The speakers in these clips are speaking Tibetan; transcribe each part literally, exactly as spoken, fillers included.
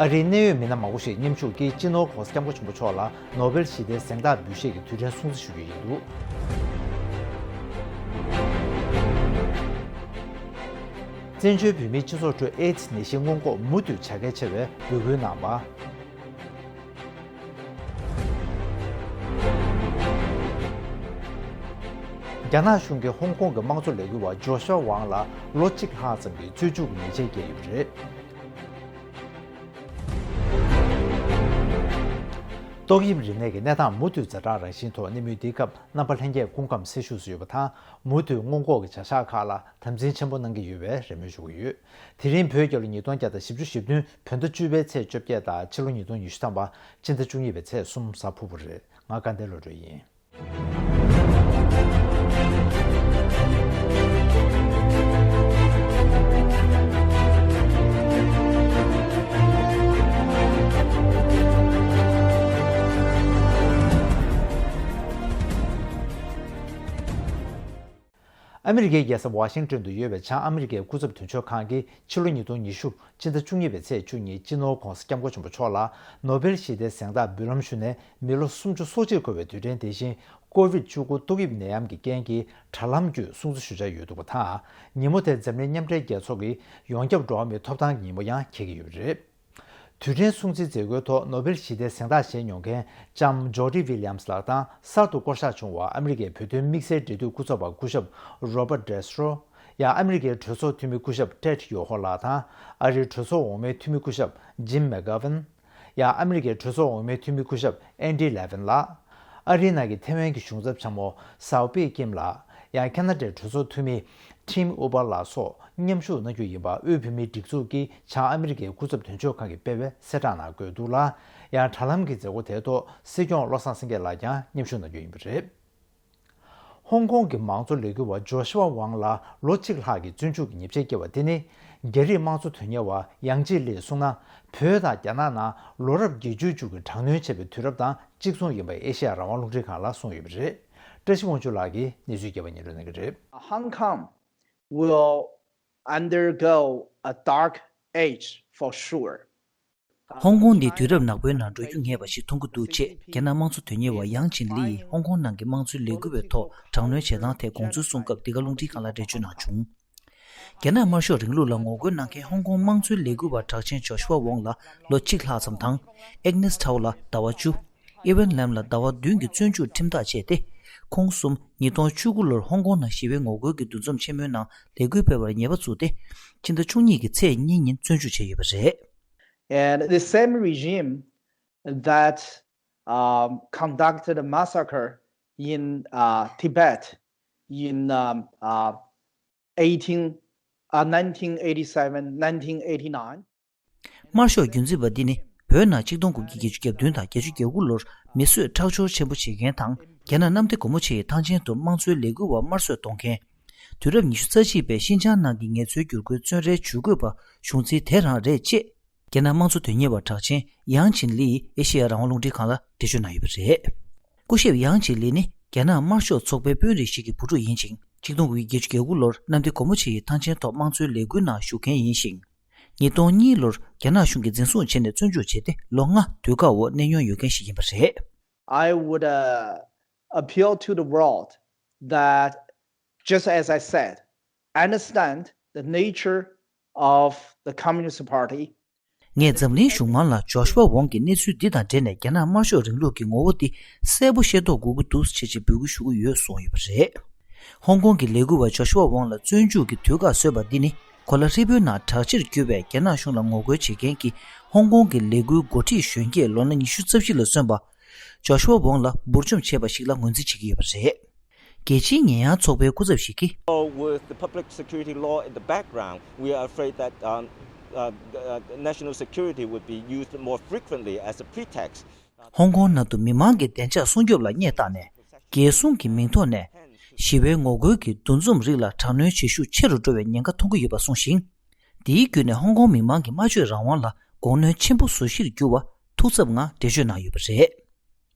ཨ་རིའི་གནད་ཡོད་མི་སྣ་མང་པོ་ཞིག་མཉམ་ཞུགས་ཀྱིས་སྤྱི་ནོར་༧གོང་ས་༧སྐྱབས་མགོན་ཆེན་པོ་མཆོག་ལ་ནོ་བེལ་ཞི་བདེའི་གཟེངས་རྟགས་འབུལ་བཞེས་ཀྱི་དུས་དྲན་སྲུང་བརྩི་ཞུ་རྒྱུ་ཡིན་འདུག་བཙན་བྱོལ་བོད་མིའི་སྤྱི་ཚོགས་ཁྲོད་ཨེ་ཙི་ནད་གཞི་སྔོན་འགོག་མུ་མཐུད་བྱ་གལ་ཆེ་བའི་འབོད་སྐུལ་གནང་བ། རྒྱ་ནག་གཞུང་གིས་ཧོང་ཀོང་གི་དམངས་གཙོ་ལས་འགུལ་བ་ཇོ་ཤུ་ཝ་ཝང་ལ་ལོ་གཅིག་ལྷག་ཙམ་གྱི་བཙོན་འཇུག་གི་ཉེས་ཆད་བཀལ་ཡོད་པ་རེད། ཏོག་དབྱིབས་རིམས་ནད་ཀྱི་གནས་སྟངས་མུ་མཐུད་ཛ་དྲག་རང་བཞིན་ཐོག་གནས་མུས་འདིའི་སྐབས་རྣམ་པ་ལྷན་རྒྱས་སྐུ་ཁམས་སེལ་ཤུགས་སུ་ཡོད་པ་དང་། མུ་མཐུད་སྔོན་འགོག་གི་བྱ་གཞག་ཁག་ལ་དམ་འཛིན་ཆེན་པོ་གནང་གི་ཡོད་པའི་རེ་སྨོན་ཞུ་གི་ཡོད། དེ་རིང་བོད་རྒྱལ་ལོ་ཉིས་སྟོང་བརྒྱ་དང་བཞི་བཅུ་ཞེ་བདུན་བོད་ཟླ་བཅུ་པའི་ཚེས་བཅོ་བརྒྱད་དང་ཕྱི་ལོ་ཉིས་སྟོང་ཉི་ཤུ་ཐམ་པ་སྤྱི་ཟླ་བཅུ་གཉིས་པའི་ཚེས་གསུམ་གཟའ་ཕུར་བུ་རེད། ང་དགའ་ལྡན་བློ་གྲོས་ཡིན། ཨ་མི་རི་ཀའི་རྒྱལ་ས་ཝ་ཤིང་ཏོན་དུ་ཡོད་པའི་བྱང་ཨ་མི་རི་ཀའི་སྐུ་ཚབ་དོན་གཅོད་ཁང་གིས་ཕྱི་ལོ་ཉིས་སྟོང་ཉི་ཤུ་སྤྱི་ཟླ་བཅུ་གཉིས་པའི་ཚེས་བཅུ་གཉིས་སྤྱི་ནོར་༧གོང་ས་༧སྐྱབས་མགོན་ཆེན་པོ་མཆོག་ལ་ནོ་བེལ་ཞི་བདེའི་གཟེངས་རྟགས་འབུལ་ལམ་ཞུས་ནས་མི་ལོ་སུམ་ཅུ་སོ་གཅིག་འཁོར་བའི་དུས་དྲན་དེ་བཞིན་ཀོ་ཝིད་བཅུ་དགུ་ཏོག་དབྱིབས་ནད་ཡམས་ཀྱི་རྐྱེན་གྱིས་དྲ་ལམ་བརྒྱུད་སྲུང་བརྩི་ཞུ་འཆར་ཡོད་འདུག་པ་དང་། ཉིན་མོ་དེར་འཛམ་གླིང་མཉམ་འབྲེལ་རྒྱལ་ཚོགས་ཀྱི་ཡོངས་ཁྱབ་འགྲོ་བ་མིའི་ཐོབ་ཐང་གི་ཉིན་མོ་ཡང་འཁེལ་གྱི་ཡོད་པ་རེད། དུས་དྲན་སྲུང་བརྩིའི་མཛད་སྒོའི་ཐོག་ནོ་བེལ་ཞི་བདེའི་གཟེངས་རྟགས་བཞེས་མྱོང་མཁན་ལྕམ་ཇོ་ཌི་ཝི་ལི་ཡམ་སི་ལགས་དང་། གསར་དུ་བསྐོ་གཞག་བྱུང་བ་ཨ་མི་རི་ཀའི་བོད་དོན་དམིགས་བསལ་འབྲེལ་མཐུད་སྐུ་ཚབ་པ་སྐུ་ཞབས་རོ་བར་ཌེ་སི་ཊྲོ། ཡང་ཨ་མི་རི་ཀའི་གྲོས་ཚོགས་འཐུས་མི་སྐུ་ཞབས་ཊེཌ་ཡོ་ཧོ་ལགས་དང་། ཨ་རིའི་གྲོས་ཚོགས་འོག་མའི་འཐུས་མི་སྐུ་ཞབས་ཇིམ་མེག་གྷ་ཝིན། ཡང་ཨ་མི་རི་ཀའི་གྲོས་ཚོགས་འོག་མའི་འཐུས་མི་སྐུ་ཞབས་ཨན་ཌི་ལེ་ཝིན་ལགས། ཨ་རིའི་ནང་གི་ཐེ་ཝན་གྱི་གཞུང་ཚབ་ཆེན་མོ་སའོ་པེ་ཀིམ་ལགས། ཡང་ཁ་ན་ཌའི་གྲོས་ཚོགས་འཐུས་མི་ཊིམ་ཨུ་པར་ལགས་སོགས་མཉམ་ཞུགས་གནང་རྒྱུ་ཡིན་པ་དབུས་བོད་མིའི་སྒྲིག་འཛུགས་ཀྱི་བྱང་ཨ་མི་རི་ཀའི་སྐུ་ཚབ་དོན་གཅོད་ཁང་གིས་སྤེལ་བའི་གསལ་བསྒྲགས་ནང་འཁོད་འདུག་ལ། ཡང་དྲ་ལམ་གྱི་མཛད་སྒོ་དེའི་ཐོག་སྲིད་སྐྱོང་བློ་བཟང་སེང་གེ་ལགས་ཀྱང་མཉམ་ཞུགས་གནང་རྒྱུ་ཡིན་པ་རེད། ཧོང་ཀོང་གི་མང་གཙོ་ལས་འགུལ་བ་ཇོ་ཤུ་ཝ་ཝང་ལ་ལོ་གཅིག་ལྷག་གི་བཙོན་འཇུག་གི་ཉེས་ཆད་བཀལ་བ་དེ་ནི། རྒྱ་རིགས་དམངས་གཙོ་དོན་གཉེར་བ་ཡང་ཅི་ལིས་གསུངས་ན། བོད་དང་རྒྱ་ནག་ནང་ལོ་རབས་བརྒྱད་ཅུའི་མཇུག་གི་དྲག་གནོན་བྱས་པའི་དུས་རབས་དང་གཅིག་མཚུངས་ཡིན་པ་ཨེ་ཤེ་ཡ་རང་དབང་རླུང་འཕྲིན་ཁང་ལ་གསུངས་ཡོད་པ་རེད། བཀྲ་ཤིས་དབང་ཕྱུག་ལགས་ཀྱིས་གནས་ཚུལ་རྒྱས་པ་སྙན་སྒྲོན་གནང་གི་རེད། Hong Kong will undergo a dark age for sure. ཧོང་ཀོང་འདི་དུས་རབས་ནག་པོའི་ནང་འགྲོ་རྒྱུ་ངེས་པ་ཞིག་མཐོང་གི་འདུག་ཅེས་རྒྱ་ནག་དམངས་གཙོ་དོན་གཉེར་བ་ཡང་ཅིན་ལི་ཡིས་ཧོང་ཀོང་ནང་གི་དམངས་གཙོའི་ལས་འགུལ་བའི་ཐོག་དྲག་གནོན་བྱེད་སྟངས་ཐད་དགོངས་ཚུལ་གསུངས་སྐབས་འདི་ག་རླུང་འཕྲིན་ཁང་ལ་འགྲེལ་བརྗོད་གནང་བྱུང་། རྒྱ་ནག་དམར་ཤོག་རིང་ལུགས་ལ་ངོ་རྒོལ་གནང་མཁན་ཧོང་ཀོང་དམངས་གཙོའི་ལས་འགུལ་བ་གྲགས་ཅན་ཇོ་ཤུ་ཝ་ཝོང་ལ་ལོ་གཅིག་ལྷག་ཙམ་དང་། ཨེག་ནེས་ཁྲའོ་ལ་ཟླ་བ་བཅུ། ཨི་ཝན་ལེམ་ལ་ཟླ་བ་བདུན་གྱི་བཙོན་འཇུག་ཁྲིམས་ཐག་བཅད་དེ། ཁོང་གསུམ་ཉིས་སྟོང་བཅུ་དགུ་ལོར་ཧོང་ཀོང་ནང་ཞི་བའི་ངོ་རྒོལ་གྱི་འདུ་འཛོམས་ཆེན་མོའི་ནང་ལས་འགུལ་སྤེལ་བར་ཉེས་པ་བཙུགས་ཏེ། ཕྱི་ཟླ་བཅུ་གཉིས་ཀྱི་ཚེས་གཉིས་ཉིན་བཙོན་འཇུག་བྱས་ཡོད་པ་རེད། And the same regime that um, conducted a massacre in uh, Tibet in um, uh, eighteen, uh, nineteen eighty-seven, nineteen eighty-nine. དམར་ཤོག་རྒྱུན་འཛིན་པ་འདི་ནི་བོད་ནང་ཆིག་སྟོང་དགུ་བརྒྱ་བརྒྱད་ཅུ་གྱ་བདུན་དང་བརྒྱད་ཅུ་གྱ་དགུ་ལོར་མི་གསོད་ཁྲག་སྦྱོར་ཆེན་པོ་བྱེད་མཁན་དང་། རྒྱ་ནག་གནམ་བདེ་སྒོ་མོ་ཆེ་ཡི་ཐང་ཆེན་དུ་དམངས་གཙོའི་ལས་འགུལ་བ་དམར་གསོད་གཏོང་མཁན། དུས་རབས་ཉི་ཤུ་རྩ་གཅིག་པའི་ཤིན་ཅང་ནང་གི་ངལ་རྩོལ་བསྒྱུར་བཀོད་བཙོན་རའི་ཇུས་འགོད་པ་གཞུང་འཛིན་དེ་རང་རེད་ཅེས། རྒྱ་ནག་དམངས་གཙོ་དོན་གཉེར་བ་གྲགས་ཅན་ཡང་ཅིན་ལི་ཡིས་ཨེ་ཤེ་ཡ་རང་དབང་རླུང་འཕྲིན་ཁང་ལ་འགྲེལ་བརྗོད་གནང་ཡོད་པ་རེད། སྐུ་ཞབས་ཡང་ཅིན་ལི་ནི་རྒྱ་ནག་དམར་ཤོག་ཚོགས་པའི་དཔོན་རིགས་ཤིག་གི་བུ་ཕྲུག་ཡིན་ཅིང་། ཆིག་སྟོང་དགུ་བརྒྱ་བརྒྱད་ཅུ་གྱ་དགུ་ལོར་གནམ་བདེ་སྒོ་མོ་ཆེ་ཡི་ཐང་ཆེན་ཐོག་དམངས་གཙོའི་ལས་འགུལ་ནང་ཞུགས་མཁན་ཡིན་ཞིང་། ཉིས་སྟོང་གཉིས་ལོར་རྒྱ་ནག་གཞུང་གིས་འཛིན་བཟུང་བྱས་ནས་བཙོན་འཇུག་བྱས་ཏེ་ལོ་ལྔ་དུས་བཀག་འོག་གནས་མྱོང་ཡོད་མཁན་ཞིག་ཡིན་པ་རེད། I would uh, appeal to the world that, just as I said, understand the nature of the Communist Party. ངས་འཛམ་གླིང་གཞུང་མང་ལ་ཇོ་ཤུ་ཝ་ཝོང་གི་གནས་ཚུལ་འདི་དང་འབྲེལ་ནས་རྒྱ་ནག་དམར་ཤོག་རིང་ལུགས་ཀྱི་ངོ་བོ་འདི་གསལ་པོ་ཤེས་རྟོགས་དགོས་ཀྱི་འདུག་ཅེས་འབོད་སྐུལ་ཞུ་གི་ཡོད་གསུངས་ཡོད་པ་རེད། ཧོང་ཀོང་གི་ལས་འགུལ་བ་ཇོ་ཤུ་ཝ་ཝོང་ལ་བཙོན་འཇུག་གི་དུས་བཀག་བཟོས་པ་འདི་ནི། གོ་ལ་ཧྲིལ་པོའི་ནང་དྲག་ཆེར་གྱུར་པའི་རྒྱ་ནག་གཞུང་ལ་ངོ་རྒོལ་བྱེད་མཁན་གྱི་ཧོང་ཀོང་གི་ལས་འགུལ་འགོ་ཁྲིད་གཞོན་སྐྱེས་ལོ་ན་ཉི་ཤུ་རྩ་བཞི་ལ་སོན་པ། ཇོ་ཤུ་ཝ་ཝོང་ལ་འབུར་འཇོམས་བྱས་པ་ཞིག་ལ་ངོས་འཛིན་བྱེད་ཀྱི་ཡོད་པ་རེད། རྒྱལ་སྤྱིའི་ཉེས་ཡངས་ཚོགས་པའི་སྐུ་ཚབ་ཞིག་གིས། With the public security law in the background, we are afraid that um, uh, uh, national security would be used more frequently as a pretext. ཧོང་ཀོང་ནང་དུ་མི་མང་གི་བདེ་འཇགས་སྲུང་སྐྱོབ་ལ་བསྙད་བཏང་ནས། རྒྱལ་སྲུང་གི་མིང་ཐོག་ནས། ཞི་བའི་ངོ་རྒོལ་གྱི་འདུ་འཛོམས་རིགས་ལ་དྲག་གནོན་བྱེད་ཤུགས་ཆེ་རུ་འགྲོ་བའི་ཉེན་ཁ་མཐོང་གི་ཡོད་པ་གསུངས་ཤིང་། འདིའི་བརྒྱུད་ནས་ཧོང་ཀོང་མི་མང་གི་སྨྲ་བརྗོད་རང་དབང་ལ་དགོངས་གནོན་ཆེན་པོ་བཟོ་གཞིར་གྱུར་བ་ཐུགས་འཚབ་ངང་འགྲེལ་བརྗོད་གནང་ཡོད་པ་རེད།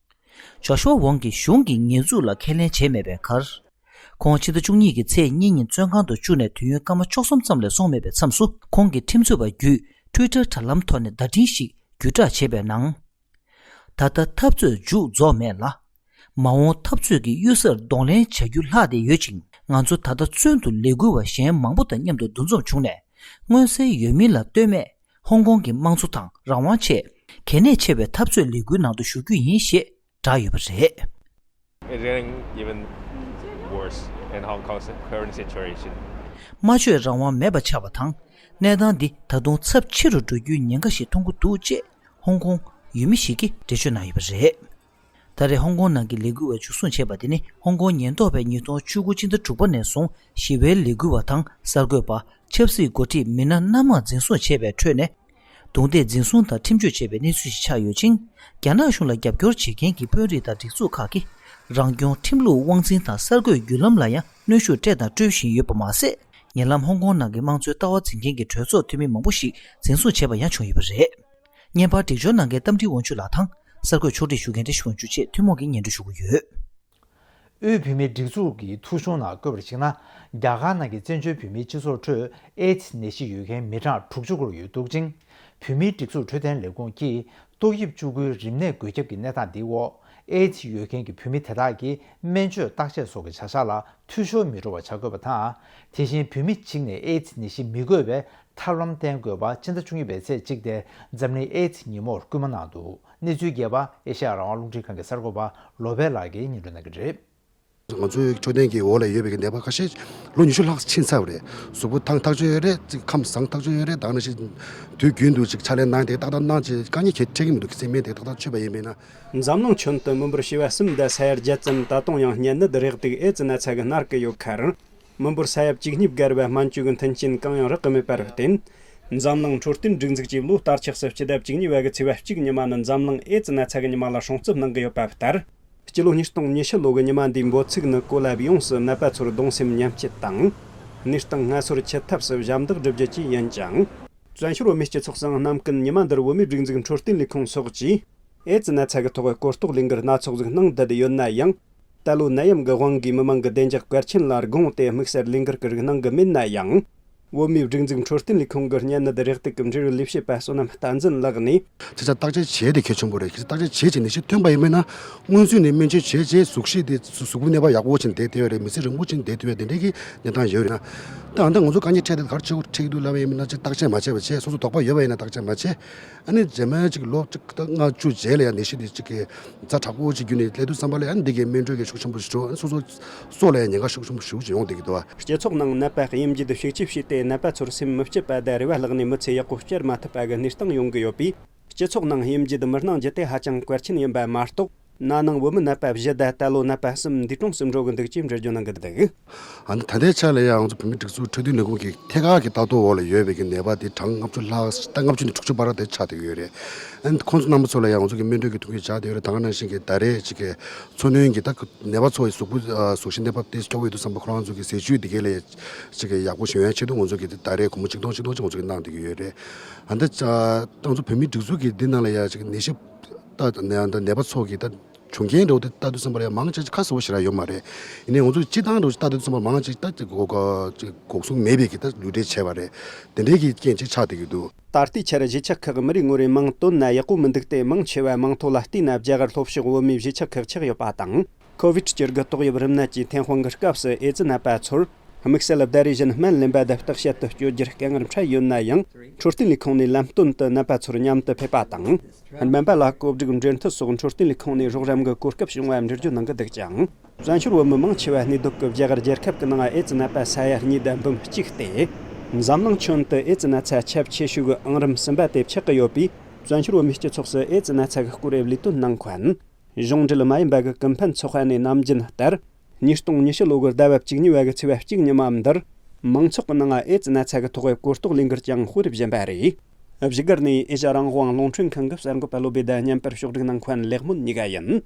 ཇོ་ཤུ་ཝ་ཝོང་གིས་གཞུང་གི་ཉེས་འཛུགས་ལ་ཁས་ལེན་བྱས་མེད་པའི་ཁར། ཁོང་ཕྱི་ཟླ་བཅུ་གཉིས་ཀྱི་ཚེས་གཉིས་ཉིན་བཙོན་ཁང་དུ་བཅུག་ནས་དུས་ཡུན་སྐར་མ་བཅུ་གསུམ་ཙམ་ལས་སོང་མེད་པའི་མཚམས་སུ། ཁོང་གི་ཁྲིམས་རྩོད་པ་བརྒྱུད་ Twitter་དྲ་ལམ་ཐོག་ནས་བརྡ་འཕྲིན་ཞིག་བརྒྱུད་བསྒྲགས་བྱས་པའི་ནང་། ད་ལྟ་འཐབ་རྩོད་མཇུག་རྫོགས་མེད་ལ། མ་འོངས་འཐབ་རྩོད་ཀྱི་གཡུལ་སར་གདོང་ལེན་བྱ་རྒྱུ་ལྷག་བསྡད་ཡོད་ཅིང་། ང་ཚོ་ད་ལྟ་བཙོན་དུ་ལས་འགུལ་བ་གཞན་མང་པོ་དང་མཉམ་དུ་འདུ་འཛོམས་བྱུང་ནས། མངོན་གསལ་ཡོད་མིན་ལ་ལྟོས་མེད་ཧོང་ཀོང་གི་དམངས་གཙོ་དང་རང་དབང་ཆེད་གལ་གནད་ཆེ་བའི་འཐབ་རྩོད་ལས་འགུལ་ནང་དུ་ཞུགས་རྒྱུ་ཡིན་ཞེས་བསྒྲགས་ཡོད་པ་རེད། It's getting even worse in Hong Kong's current situation. སྨྲ་བརྗོད་རང་དབང་མེད་པ་ཆགས་པ་དང་། གནས་སྟངས་འདི་ད་དུང་ཚབས་ཆེ་རུ་འགྲོ་རྒྱུའི་ཉེན་ཁ་ཞིག་མཐོང་གི་འདུག་ཅེས་ཧོང་ཀོང་ཡུལ་མི་ཞིག་གིས་འགྲེལ་བརྗོད་གནང་ཡོད་པ་རེད། ད་རེས་ཧོང་ཀོང་ནང་གི་ལས་འགུལ་བ་འཇུ་བཟུང་བྱས་པ་དེ་ནི་ཧོང་ཀོང་ཉེན་རྟོག་པས་ཉིས་སྟོང་བཅུ་དགུ་སྤྱི་ཟླ་དྲུག་པ་ནས་བཟུང་ཞི་བའི་ལས་འགུལ་བ་དང་གསར་འགོད་པ། ཆབ་སྲིད་འགོ་ཁྲིད་མི་སྣ་སྣ་མང་འཛིན་བཟུང་བྱས་པའི་ཁྲོད་ནས། རྡུང་རྡེག་འཛིན་བཟུང་དང་ཁྲིམས་གཅོད་བྱས་པའི་གནས་ཚུལ་ཞིག་ཆགས་ཡོད་ཅིང་། རྒྱ་ནག་གཞུང་ལ་རྒྱབ་སྐྱོར་བྱེད་མཁན་གྱི་དཔོན་རིགས་དང་སྒྲིག་འཛུགས་ཁག་གིས་རང་སྐྱོང་ཁྲིམས་ལུགས་དབང་འཛིན་དང་གསར་འགོད་བརྒྱུད་ལམ་ལ་ཡང་གནོན་ཤུགས་སྤྲད་དང་སྤྲོད་བཞིན་ཡོད་པ་མ་ཟད། ཉེ་ལམ་ཧོང་ཀོང་ནང་གི་དམངས་གཙོའི་ལྟ་བ་འཛིན་མཁན་གྱི་གྲོས་ཚོགས་འཐུས་མི་མང་པོ་ཞིག་འཛིན་བཟུང་བྱས་པ་ཡང་བྱུང་ཡོད་པ་རེད། བརྙན་པར་སྒྲིག་སྦྱོར་གནང་མཁན་རྟ་མགྲིན་དབང་ཕྱུག་ལགས་དང་། གསར་འགོད་ཕྱོགས་སྒྲིག་ཞུ་མཁན་བཀྲ་ཤིས་དབང་ཕྱུག་བཅས་ཐུན་མོང་གིས་སྙན་སྒྲོན་ཞུ་གི་ཡོད། དབུས་བོད་མིའི་སྒྲིག་འཛུགས་ཀྱི་ཐོ་གཞུང་ནང་བཀོད་པར་གཞིགས་ན། རྒྱ་གར་ནང་གི་བཙན་བྱོལ་བོད་མིའི་སྤྱི་ཚོགས་ཁྲོད་ཨེ་ཙི་ནད་གཞི་ཡོད་མཁན་མི་གྲངས་དྲུག་ཅུ་སྐོར་ཡོད་འདུག་ཅིང་། བོད་མིའི་སྒྲིག་འཛུགས་འཕྲོད་བསྟེན་ལས་ཁུངས་ཀྱིས་ཏོག་དབྱིབས་བཅུ་དགུའི་རིམས་ནད་འགོས་ཁྱབ་ཀྱི་གནས་སྟངས་འདིའི་འོག་ཨེ་ཙི་ཡོད་མཁན་གྱི་བོད་མི་དེ་དག་གིས་སྨན་བཅོས་བརྟག་དཔྱད་སོགས་ཀྱི་བྱ་གཞག་ལ་འཐུས་ཤོར་མི་འགྲོ་བ་བྱ་དགོས་པ་དང་། དེ་བཞིན་བོད་མི་གཅིག་ནས་ཨེ་ཙི་ནད་གཞི་མི་འགོས་པའི་ཐབས་ལམ་བསྟེན་དགོས་པ་ཕྱི་ཟླ་བཅུ་གཉིས་པའི་ཚེས་གཅིག་སྟེ་འཛམ་གླིང་ཨེ་ཙི་ཉིན་མོར་སྐུལ་མ་གནང་འདུག་གནས་ཚུལ་རྒྱས་པ་ཨེ་ཤ་ཡ་རང་དབང་རླུང་འཕྲིན་ཁང་གི་གསར་འགོད་པ་ལོ་པཎ་ལགས་ཀྱིས་སྙན་སྒྲོན་གནང་གི་རེད། ང་ཚོའི་འཕྲོད་བསྟེན་གྱི་འོག་ལ་ཡོད་པའི་ནད་པ་ཁ་ཤས་ལོ་ཉི་ཤུ་ལྷག་ཕྱིན་ཚར་བ་རེད། གཟུགས་པོ་ཐང་ཐག་ཆོད་ཡོད་རེད། ཅིག་ཁམས་བཟང་ཐག་ཆོད་ཡོད་རེད། ད་ནང་བཞིན་དུས་རྒྱུན་དུ་ཅིག་ཕྱག་ལས་གནང་དེ་ཏག་ཏག་གནང་ཅིག་དཀའ་ངལ་གལ་འཕྲད་ཀྱི་མི་འདུག་སེམས་ནད་དེ་ཏག་ཏག་ཆོད་པ་ཡིན་པས་ན། འཛམ་གླིང་ཁྱོན་དུ་མི་འབོར་བྱེ་བ་གསུམ་དང་ས་ཡ་བརྒྱད་ཙམ་ད་དུང་ཡང་གཉན་ནད་རེག་དུག་ཨེ་ཙི་ནད་ཚ་གི་ན་གི་ཡོད་ཁར། མི་འབོར་ས་ཡ་བཅུ་གཉིས་བརྒལ་བའི་སྨན་བཅོས་ཀྱི་མཐུན་རྐྱེན་གང་ཡང་རག་གི་མེད་པར་བརྟེན། འཛམ་གླིང་འཕྲོད་བསྟེན་སྒྲིག་འཛུགས་ཀྱིས་ལོ་ལྟར་ཆགས་སུ་སྤྱི་ཟླ་བཅུ་གཉིས་པ་གི་ཚེས་པ་གཅིག་ཉི་མ་ནི་འཛམ་གླིང་ཨེ་ཙི་ནད་ཚ་གི་ཉི་མ་ལ་སྲུང་བརྩི་གནང་གི་ཡོད་པ་ལྟར། སྤྱི་ལོ་ཉིས་སྟོང་ཉི་ཤུ་ལོ་གི་ཉི་མ་འདིའི་འབོད་ཚིག་ནི་གོ་ལ་ཡོངས་སུ་ནད་པ་ཚོར་གདུང་སེམས་མཉམ་སྐྱེད་དང་། ནད་སྟངས་སྔ་སོར་ཆེད་ཐབས་སུ་ཞབས་འདེགས་སྒྲུབ་རྒྱུ་བཅས་ཡིན་ཅིང་། བཙན་བྱོལ་བོད་མིའི་སྤྱི་ཚོགས་སུའང་ནམ་རྒྱུན་ཉི་མ་འདིར་བོད་མིའི་སྒྲིག་འཛུགས་འཕྲོད་བསྟེན་ལས་ཁུངས་སོགས་ཀྱིས་ཨེ་ཙི་ནད་ཚ་གི་ཐོག་གོ་རྟོགས་ལས་འགུལ་སྣ་ཚོགས་ཤིག་གནང་བསྡད་ཡོད་ན་ཡང་། ད་ལོ་ནད་ཡམས་ཀྱི་དབང་གིས་མི་མང་གི་བདེ་འཇགས་གལ་ཆེན་ལ་དགོངས་ཏེ་དམིགས་བསལ་ལས་འགུལ་གྱི་རིགས་གནང་གི་མེད་ན་ཡང་། བོད་མིའི་སྒྲིག་འཛུགས་འཕྲོད་བསྟེན་ལས་ཁུངས་ཀྱིས་གཉན་ནད་རེག་དུག་གི་འབྲེལ་ཡོད་ལས་བྱེད་པ་བསོད་ནམས་བསྟན་འཛིན་ལགས་ནས། ཁྱེད་ཅག་བརྟག་དཔྱད་བྱས་ཏེ་གལ་ཆེན་པོ་རེད། ཁྱེད་ཅག་བརྟག་དཔྱད་བྱས་བྱས་ནད་གཞི་ཐོན་པ་ཡིན་མིན་ན། སྔོན་ཚུད་ནས་སྨན་བཅོས་བྱས་རྗེས་གཟུགས་གཞི་དེ་གཟུགས་པོ་གནས་བབ་ཡག་པོ་ཅིག་བསྡད་བསྡད་ཡོད་རེད། མི་ཚེ་རིང་པོ་ཅིག་བསྡད་བསྡད་ཡོད་དེ་འདྲའི་གི་གནས་སྟངས་ཡོད་རེད་ན། ད་ཨ་ད་ང་ཚོ་དཀའ་ངལ་འཕྲད་དེ་ག་རེ་བྱེད་དགོས་འཕྲད་ཀྱི་འདུག་ལབ་པ་ཡིན་མིན་ན། ཅིག་བརྟག་དཔྱད་མ་བྱས་པ་བྱས། སོ་སོ་དོགས་པ་ཡོད་པ་ཡིན་ན་བརྟག་དཔྱད་མ་བྱས། ཨ་ནི་རྗེས་མའི་ཅིག་ལོ་གཅིག་ད་ལྔ་བཅུ་རྗེས་ལ་ཡང་ནད་གཞི་དེ་ཅིག་གི་ཛ་དྲག་པོ་ཅིག་བརྒྱུད་ནས་སླེབས་དུས་ཙམ་པ་ལ་ཡང་འདི་གའི་སྨན་སྤྲོད་ཀྱི་ཤུགས་ཆེན་པོ་ཞིག་འགྲོ། ཨ་ནི་སོ་སོ་སྲོག་ལ་ཡང་ཉེན་ཁ་ཤུགས་ཆེན་པོ་ཞིག་ཅིག་ཡོང་བསྡད་ཀྱི་འདུག་བ། སྤྱི་ཚོགས་ནང་ནད་པ་དབྱེ་འབྱེད་དེ་ཤུགས་ཆེ་བྱས་ཏེ་ནད་པ་ཚོར་སེམས་མི་སྐྱིད་པ་དང་རེ་བ་བརླག་ནས་མི་ཚེ་ཡག་པོ་སྐྱེལ་མ་ཐུབ་པ་གི་གནས་སྟངས་ཡོང་གི་ཡོད་པས། སྤྱི་ཚོགས་ནང་དབྱེ་འབྱེད་མི་གནང་རྒྱུ་དེ་ཧ་ཅང་གལ་ཆེན་ཡིན་པ་མ་གཏོགས། ན་ནིང་བོད་མི་ནད་པ་བཞི་དང་ད་ལོ་ནད་པ་གསུམ་འདས་གྲོངས་སུ་འགྲོ་གི་འདུག་ཅེས་འགྲེལ་བརྗོད་གནང་གི་འདུག་ཨ་ནི་ད་ལྟའི་ཆ་ལ་ཡང་ང་ཚོ་བོད་མིའི་སྒྲིག་འཛུགས་འཕྲོད་བསྟེན་ལས་ཁུངས་ཀྱི་ཐད་ཀར་གྱི་ལྟ་རྟོག་འོག་ལ་ཡོད་པའི་གི་ནད་པ་དེ་གྲངས་ལྔ་བཅུ་ལྷག་ད་ལྔ་བཅུ་ནས་དྲུག་ཅུ་བར་དེ་ཆགས་བསྡད་ཡོད་རེད། ཨ་ནི་ཁོང་ཚོ་རྣམ་པ་ཚོ་ལ་ཡང་ང་ཚོ་གི་སྨན་སྤྲོད་ཀྱི་ཐུགས་ཁུར་བཞག་བསྡད་ཡོད་རེད། ད་ག་ནང་བཞིན་གྱི་ད་རེས་ཅིག་གི་འཚོ་སྣོན་གྱི་ད་ནད་པ་ཚོ་ཡི་གཟུགས་པོ་གཟུགས་གཞི་གནས་བབ་དེ་སྐྱོ་བོ་ཡོད་དུས་ཙམ་པ་ཁོ་རང་ཚོ་གི་ཟས་བཅུད་དེ་གའི་ལ་ཅིག་གི་ཡག་པོ་ཞིག་ཡོང་ཡ་ཆེད་དུ་ང་ཚོ་གི་ད་རེས་སྒོར་མོ་ཆིག་སྟོང་ཆིག་སྟོང་ཅིག་ང་ཚོ་གི་གནང་བསྡད་ཀྱི་ཡོད་རེད། ཨ་ནི་ད་ང་ཚོ་བོད་མིའི་སྒྲིག་འཛུགས་ཀྱི་འདི་ནང་ལ་ཡ་ཅིག་ནད་གཞི་ད་ནད་ནད་པ་ཚོ་གི་ད་བྱུང་རྐྱེན་འདྲ་བོ་དེ་ལྟ་དུས་ཙམ་པ་ལ་ཡང་མང་ཆེ་ཁ་གསལ་པོ་ཞེ་དྲག་ཡོད་མ་རེད། ཡིན་ནའི་ང་ཚོ་སྤྱི་བཏང་འདྲ་བོ་ཞིག་ལྟ་དུས་ཙམ་པ་མང་ཆེ་ད་ཅིག་འགོག་ཅིག་འགོག་སྲུང་མེད་པའི་གི་ད་ལུས་འབྲེལ་བྱས་པ་རེད། དེ་འདྲའི་གི་རྐྱེན་ཅིག་ཆགས་བསྡད་ཀྱི་འདུག་ད་ལྟའི་ཆར་གཞིས་ཆགས་ཁག་མི་རེ་ངོ་རེ་མིང་བཏོན་ན་ཡག་པོ་མི་འདུག་སྟེ། མང་ཆེ་བ་མིང་ཐོ་ལ་བལྟས་ན་རྒྱ་གར་ལྷོ་ཕྱོགས་བོད་མིའི་གཞིས་ཆགས་ཁག་ཆགས་ཡོད་པ་དང་། ཁོ་བིད་སྤྱི་ལོའི་ཏོག་དབྱིབས་རིམས་ནད་ཀྱི་ཐོན་དཔང་གི་སྐབས་སུ་ཨེ་ཙི་ནད་པ་ཚོར་དམིགས་བསལ་ཟླ་རེ་བཞིན་སྨན་ལེན་པ་དང་བརྟག་དཔྱད་དུ་བསྐྱོད་རྒྱུར་དཀའ་ངལ་འཕྲད་ཡོད་ན་ཡང་། འཕྲོད་བསྟེན་ལས་ཁུངས་ནས་ལམ་སྟོན་དུ་ནད་པ་ཚོར་མཉམ་དུ་ཕེབས་པ་དང་། སྨན་པ་ལ་བཀོད་སྒྲིག་འབྲེལ་མཐུད་སོགས་འཕྲོད་བསྟེན་ལས་ཁུངས་ནས་རོགས་རམ་གྱི་གོ་སྐབས་བྱུང་བ་འགྲེལ་བརྗོད་གནང་གི་འདུག་ཅིང་། བཙན་བྱོལ་བོད་མི་མང་ཆེ་བ་གནས་སྡོད་ཀྱི་རྒྱ་གར་རྒྱལ་ཁབ་ཀྱི་ནང་ཨེ་ཙི་ནད་པ་ས་ཡ་གཉིས་དང་འབུམ་གཅིག་སྟེ། འཛམ་གླིང་ཁྱོན་དུ་ཨེ་ཙི་ནད་ཚ་ཁྱབ་ཆེ་ཤོས་ཀྱི་ཨང་རིམ་གསུམ་པ་དེ་ཆགས་ཀྱི་ཡོད་པས། བཙན་བྱོལ་བོད་མིའི་སྤྱི་ཚོགས་སུ་ཨེ་ཙི་ནད་ཚ་གི་སྐོར་ལས་དོན་གནང་མཁན། གཞུང་འབྲེལ་མ་ཡིན་པ་གི་ཀུན་ཕན་ཚོགས་པ་ནས་ནམ་རྒྱུན་ལྟར། ཉིས་སྟོང་ཉི་ཤུ་ལོ་གི་ཟླ་བ་བཅུ་གཉིས་པ་གི་ཚེས་པ་གཅིག་ཉི་མ་འདིར། མང་ཚོགས་ཀྱི་ནང་ཨེ་ཙི་ནད་ཚ་གི་ཐོག་གོ་རྟོགས་ལས་འགུལ་ཀྱང་སྤེལ་བཞིན་པ་རེད། བཞུགས་སྒར་ནས་ཨེ་ཤ་རང་དབང་རླུང་འཕྲིན་ཁང་གི་གསར་འགོད་པ་བློ་བྷེ་དང་མཉམ་པར་ཕྱོགས་སྒྲིག་གནང་མཁན་ལེགས་སྨོན་གཉིས་ཀ་ཡིན།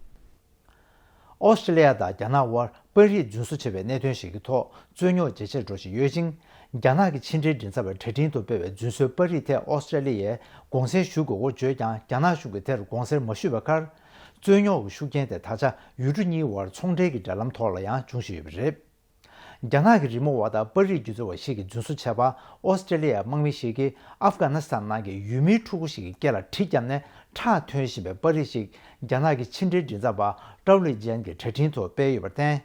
ཨོ་སི་ཀྲི་ལི་ཡ་དང་རྒྱ་ནག་དབར་པར་རིས་རྫུན་བཟོ་བྱས་པའི་གནད་དོན་ཞིག་གི་ཐོག་རྩོད་རྙོག་ཇེ་ཆེར་འགྲོ་བཞིན་ཡོད་ཅིང་། རྒྱ་ནག་གི་ཕྱི་འབྲེལ་མགྲིན་ཚབ་པས་གྲ་སྒྲིག་ཏུ་སྤེལ་བའི་རྫུན་བཟོའི་པར་རིས་ཐད་ཨོ་སི་ཀྲི་ལི་ཡས་དགོངས་སེལ་ཞུ་དགོས་སྐོར་བརྗོད་ཀྱང་། རྒྱ་ནག་གཞུང་གིས་དེར་དགོངས་སེལ་མ་ཞུས་པའི་ཁར། རྩོད་རྙོག་གི་ཤུགས་རྐྱེན་དེ་ད་ཆ་ཡུལ་གྲུ་གཉིས་དབར་ཚོང་འབྲེལ་གྱི་འབྲེལ་ལམ་ཐོག་ལ་ཡང་འབྱུང་བཞིན་ཡོད་པ་རེད། རྒྱ་ནག་གི་རི་མོ་བ་དང་པར་རིས་སྒྱུ་རྩལ་བ་ཞིག་གིས་རྫུན་བཟོ་བྱས་པ། ཨོ་སི་ཀྲེ་ལི་ཡའི་དམག་མི་ཞིག་གིས་ཨབ་གྷ་ནི་སི་ཐན་ནང་གི་ཡུལ་མིའི་ཕྲུ་གུ་ཞིག་གི་སྐེ་ལ་གྲི་བརྒྱབ་ནས་ཁྲག་ཐོན་བཞིན་པའི་པར་རིས་ཤིག་རྒྱ་ནག་གི་ཕྱི་འབྲེལ་མགྲིན་ཚབ་པ་ཀྲའོ་ལི་ཅན་གྱི་དྲ་འཕྲིན་ཐོག་སྤེལ་ཡོད་པར་བརྟེན།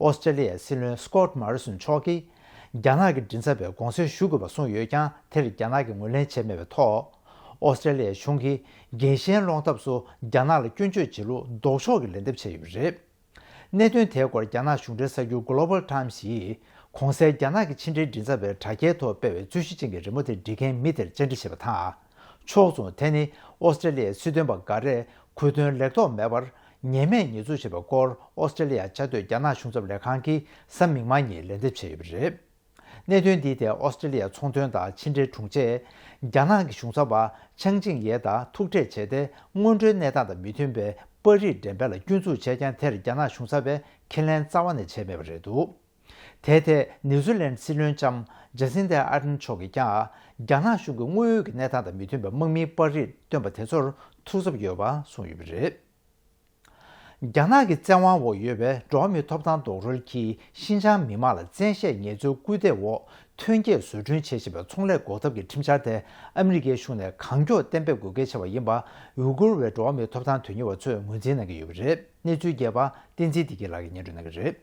ཨོ་སི་ཀྲེ་ལི་ཡའི་སྲིད་བློན་སི་ཀོད་མོ་རི་སོན་མཆོག་གིས་རྒྱ་ནག་གི་མགྲིན་ཚབ་པས་དགོངས་སེལ་ཞུ་དགོས་པ་གསུངས་ཡོད་ཀྱང་། དེར་རྒྱ་ནག་གིས་ངོས་ལེན་བྱས་མེད་པའི་ཐོག་ཨོ་སི་ཀྲེ་ལི་ཡའི་གཞུང་གིས་རྒྱལ་ཞེན་སློང་ཐབས་སུ་རྒྱ་ནག་ལ་སྐྱོན་བརྗོད་བྱེད་ལུགས་ལྡོག་ཕྱོགས་ཀྱི་ལན་འདེབས་བྱས་ཡོད་པ་རེད། གནད་དོན་དེའི་སྐོར་རྒྱ་ནག་གཞུང་འབྲེལ་གསར་འགྱུར་Global Times་ཡིས་གོང་གསལ་རྒྱ་ནག་གི་ཕྱི་འབྲེལ་མགྲིན་ཚབ་པའི་དྲ་རྒྱའི་ཐོག་སྤེལ་བའི་རྩོད་གཞི་ཅན་གྱི་རི་མོ་དེ་འབྲི་མཁན་མི་དེར་བཅར་འདྲི་བྱས་པ་དང་། ཕྱོགས་མཚུངས་དེ་ནི་ཨོ་སི་ཀྲེ་ལི་ཡའི་སྲིད་དོན་པ་འགའ་རེས་གོ་དོན་ལེགས་ཐོག་མེད་པར་ཉེས་མེད་ཉེས་འཛུགས་བྱས་པའི་སྐོར་ཨོ་སི་ཀྲེ་ལི་ཡ་བཅའ་སྡོད་རྒྱ་ནག་གཞུང་ཚབ་ལས་ཁང་གིས་གཟའ་མིག་དམར་ཉིན་ལན་འདེབས་བྱས་ཡོད་པ་རེད། གནད་དོན་འདིའི་ཐད་ཨོ་སི་ཀྲེ་ལི་ཡའི་ཚོང་དོན་དང་ཕྱི་འབྲེལ་དྲུང་ཆེས་རྒྱ་ནག་གི་གཞུང་ཚབ་པ་ཆང་ཅིང་ཡེ་དང་ཐུག་འཕྲད་བྱས་ཏེ། སྔོན་འགྲོའི་གནས་སྟངས་དང་མི་མཐུན་པའི་པར་རིས་འགྲེམས་སྤེལ་ལ་སྐྱོན་འཛུགས་བྱས་ཀྱང་། དེར་རྒྱ་ནག་གཞུང་ཚབ་པས་ཁས་ལེན་རྩ་བ་ནས་བྱས་མེད་པ་རེད་འདུག་དེའི་ཐད་ནིའུ་ཛི་ལན་སྲིད་བློན་ལྕམ་ཇ་སིན་ད་ཨར་ཌན་མཆོག་གིས་ཀྱང་རྒྱ་ནག་གཞུང་གིས་དངོས་ཡོད་ཀྱི་གནས་སྟངས་དང་མི་མཐུན་པའི་དམག་མིའི་པར་རིས་བཏོན་པ་དེ་ཚོར་ཐུགས་འཚབ་ཡོད་པ་གསུངས་ཡོད་པ་རེད། རྒྱ་ནག་གི་བཙན་དབང་འོག་ཡོད་པའི་འགྲོ་བ་མིའི་ཐོབ་ཐང་རྡོག་རོལ་གྱིས་ཤིན་ཅང་མི་དམངས་ལ་བཙན་ཤེད་ངལ་རྩོལ་སྐུལ་འདེད་འོག་ཐོན་སྐྱེད་བཟོ་སྐྲུན་བྱེད་བཞིན་པའི་ཚོང་ལས་འགོག་ཐབས་ཀྱི་ཁྲིམས་འཆར་དེ་ཨ་མི་རི་ཀའི་གཞུང་ནས་གང་མགྱོགས་གཏན་འབེབས་དགོས་གལ་ཆེ་བ་ཡིན་པ་ཡུ་གུར་བའི་འགྲོ་བ་མིའི་ཐོབ་ཐང་དོན་གཉེར་བ་ཚོས་ངོས་འཛིན་གནང་གི་ཡོད་པ་རེད། གནས་ཚུལ་རྒྱས་པ་བསྟན་འཛིན་བདེ་སྐྱིད་ལགས་ཀྱིས་སྙན་སྒྲོན་གནང་གི་རེད།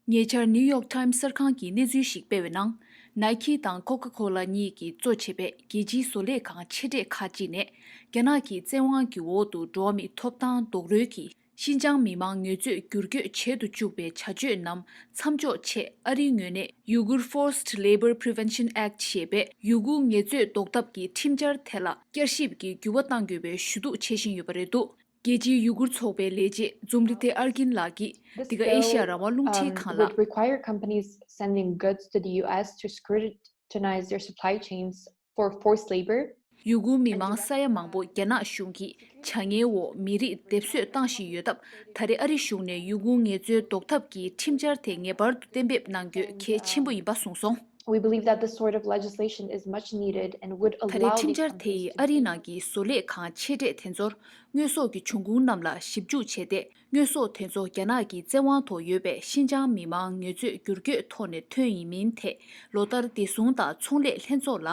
ཉེ་ཆར་New York Times གསར་ཁང་གིས་གནས་ཚུལ་ཞིག་སྤེལ་བའི་ནང་། Nike དང་Coca-Cola གཉིས་ཀྱིས་གཙོ་བྱས་པའི་རྒྱལ་སྤྱིའི་བཟོ་ལས་ཁང་ཆེ་གྲས་ཁག་ཅིག་ནས། རྒྱ་ནག་གི་བཙན་དབང་གི་འོག་ཏུ་འགྲོ་བ་མིའི་ཐོབ་ཐང་རྡོག་རོལ་གྱིས་ཤིན་ཅང་མི་དམངས་ངལ་རྩོལ་བསྒྱུར་བཅོས་བྱེད་དུ་བཅུག་པའི་བྱ་སྤྱོད་རྣམས་མཚམས་འཇོག་ཆེད། ཨ་རིའི་ངོས་ནས་Uyghur Forced Labor Prevention Act ཞེས་པའི་ཡུ་གུར་ངལ་རྩོལ་ཟློག་ཐབས་ཀྱི་ཁྲིམས་འཆར་དེ་ལ་བསྐྱར་ཞིབ་ཀྱི་འགྱུར་བ་གཏང་དགོས་པའི་ཞུ་གཏུག་བྱེད་བཞིན་ཡོད་པ་རེད་འདུག་རྒྱལ་སྤྱིའི་ཡུ་གུར་ཚོགས་པའི་ལས་བྱེད་ཛུམ་རི་ཏེ་ཨར་གིན་ལགས་ཀྱིས། འདི་ག་ཨེ་ཤ་ཡ་རང་དབང་རླུང་འཕྲིན་ཁང་ལ། Would require companies sending goods to the U S to scrutinize their supply chains for forced labor. ཡུ་གུར་མི་མང་ས་ཡ་མང་པོ་རྒྱ་ནག་གཞུང་གིས་བྱ་ངན་འོག་མི་རིགས་སྡེབ་གསོད་བཏང་བཞིན་ཡོད་སྟབས། ད་རེས་ཨ་རི་གཞུང་ནས་ཡུ་གུར་ངལ་རྩོལ་ཟློག་ཐབས་ཀྱི་ཁྲིམས་འཆར་དེ་ངེས་པར་དུ་གཏན་འབེབས་གནང་རྒྱུ་གལ་ཆེན་པོ་ཡིན་པ་གསུངས་སོང་། We believe that this sort of legislation is much needed and would allow these companies to. ད་རེས་ཁྲིམས་འཆར་དེ་ཡིས་ཨ་རིའི་ནང་གི་བཟོ་ལས་ཁང་ཆེ་གྲས་དེ་ཚོར་དངོས་ཟོག་གི་འབྱུང་ཁུངས་རྣམས་ལ་ཞིབ་འཇུག་བྱས་ཏེ། དངོས་ཟོག་དེ་ཚོ་རྒྱ་ནག་གི་བཙན་དབང་ཐོག་ཡོད་པའི་ཤིན་ཅང་མི་དམངས་ངལ་རྩོལ་བསྒྱུར་བཅོས་ཐོག་ནས་ཐོན་ཡིན་མིན་ཐད་ལོ་ལྟར་བདེ་སྲུང་དང་ཚོང་ལས་ལྷན་ཚོགས་ལ་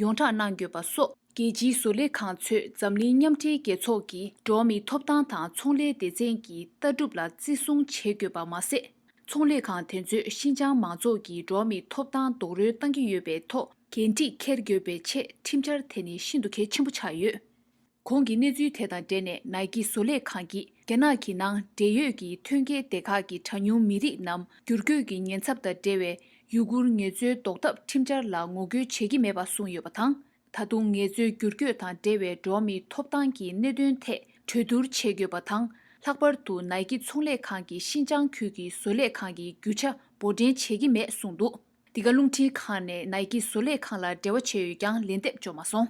ཡོངས་གྲགས་གནང་དགོས་པ་སོགས། རྒྱལ་སྤྱིའི་བཟོ་ལས་ཁང་ཚོས་འཛམ་གླིང་མཉམ་འབྲེལ་རྒྱལ་ཚོགས་ཀྱི་འགྲོ་བ་མིའི་ཐོབ་ཐང་དང་ཚོང་ལས་སྡེ་ཚན་གྱི་ལྟ་གྲུབ་ལ་བརྩི་སྲུང་བྱེད་དགོས་པ་མ་ཟད། ཚོང་ལས་ཁང་དེ་ཚོས་ཤིན་ཅང་མང་ཚོགས་ཀྱི་འགྲོ་བ་མིའི་ཐོབ་ཐང་རྡོག་རོལ་བཏང་གི་ཡོད་པའི་ཐོག་འགན་འཁྲི་འཁྱེར་དགོས་པའི་ཆེད་ཁྲིམས་འཆར་དེ་ནི་ཤིན་ཏུ་གལ་ཆེན་པོ་ཆགས་ཡོད། གོང་གི་གནས་ཚུལ་དེ་དང་འབྲེལ་ནས་ནའི་ཀི་བཟོ་ལས་ཁང་གིས་རྒྱ་ནག་གི་ནང་འབྲེལ་ཡོད་ཀྱི་ཐོན་སྐྱེད་སྡེ་ཁག་གི་གྲངས་ཉུང་མི་རིགས་རྣམས་བསྒྱུར་བཀོད་ཀྱི་ཉེན་ཚབས་དང་འབྲེལ་བའི་ཡུ་གུར་ངལ་རྩོལ་ཟློག་ཐབས་ཁྲིམས་འཆར་ལ་ངོ་རྒོལ་བྱེད་ཀྱི་མེད་པ་གསུངས་ཡོད་པ་དང་། ད་དུང་ངལ་རྩོལ་བསྒྱུར་བཀོད་དང་འབྲེལ་བའི་འགྲོ་བ་མིའི་ཐོབ་ཐང་གི་གནད་དོན་ཐད་གྲོས་བསྡུར་བྱེད་དགོས་པ་དང་། ལྷག་པར་དུ་ནའི་ཀི་ཚོང་ལས་ཁང་གིས་ཤིན་ཅང་ཁུལ་གྱི་བཟོ་ལས་ཁང་གི་རྒྱུ་ཆ་འབོར་འདྲེན་བྱེད་ཀྱི་མེད་གསུངས་འདུག་འདི་ག་རླུང་འཕྲིན་ཁང་ནས་ནའི་ཀི་བཟོ་ལས་ཁང་ལ་འབྲེལ་བ་བྱས་ཡོད་ཀྱང་ལན་འདེབས་འབྱོར་མ་སོང་།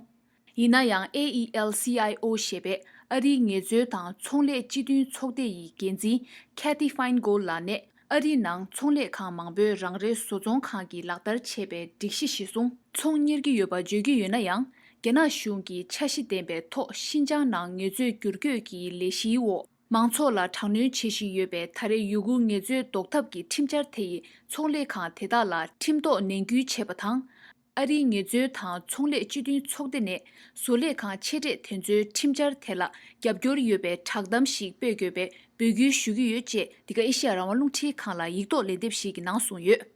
ཡིན་ན་ཡང་AEL-CIO ཞེས་པའི་ཨ་རིའི་ངལ་རྩོལ་དང་ཚོང་ལས་སྤྱི་མཐུན་ཚོགས་སྡེ་ཡི་འགན་འཛིན་Cathy Feingold ལགས་ནས་ཨ་རིའི་ནང་ཚོང་ལས་ཁང་མང་པོས་རང་རེའི་བཟོ་ཚོང་ཁང་གིས་ལག་བསྟར་བྱས་པའི་སྒྲིག་གཞི་གཞིར་བཟུང་ཚོང་གཉེར་གྱི་ཡོད་པ་བརྗོད་ཀྱི་ཡོད་ན་ཡང་། རྒྱ་ནག་གཞུང་གིས་འཆར་གཞི་ལྡན་པའི་ཐོག་ཤིན་ཅང་ནང་ངལ་རྩོལ་བསྒྱུར་བཀོད་ཀྱི་ལས་གཞིའི་འོག་མང་ཚོགས་ལ་དྲག་གནོན་བྱེད་བཞིན་ཡོད་པའི་ད་རེས་ཡུ་གུར་ངལ་རྩོལ་ཟློག་ཐབས་ཀྱི་ཁྲིམས་འཆར་དེ་ཡིས་ཚོང་ལས་ཁང་དེ་དག་ལ་ཁྲིམས་ཐོག་ནན་སྐུལ་བྱས་པ་དང་། ཨ་རིའི་ངལ་རྩོལ་དང་ཚོང་ལས་སྤྱི་མཐུན་ཚོགས་སྡེ་ནས་བཟོ་ལས་ཁང་ཆེ་གྲས་དེ་ཚོའི་ཁྲིམས་འཆར་དེ་ལ་རྒྱབ་སྐྱོར་ཡོད་པའི་བསྒྲགས་གཏམ་ཞིག་སྤེལ་དགོས་པའི་འབོད་སྐུལ་ཞུ་གི་ཡོད་ཅེས་འདི་ག་ཨེ་ཤེ་ཡ་རང་དབང་རླུང་འཕྲིན་ཁང་ལ་ཡིག་ཐོག་ལན་འདེབས་ཤིག་གི་ནང་གསུངས་ཡོད།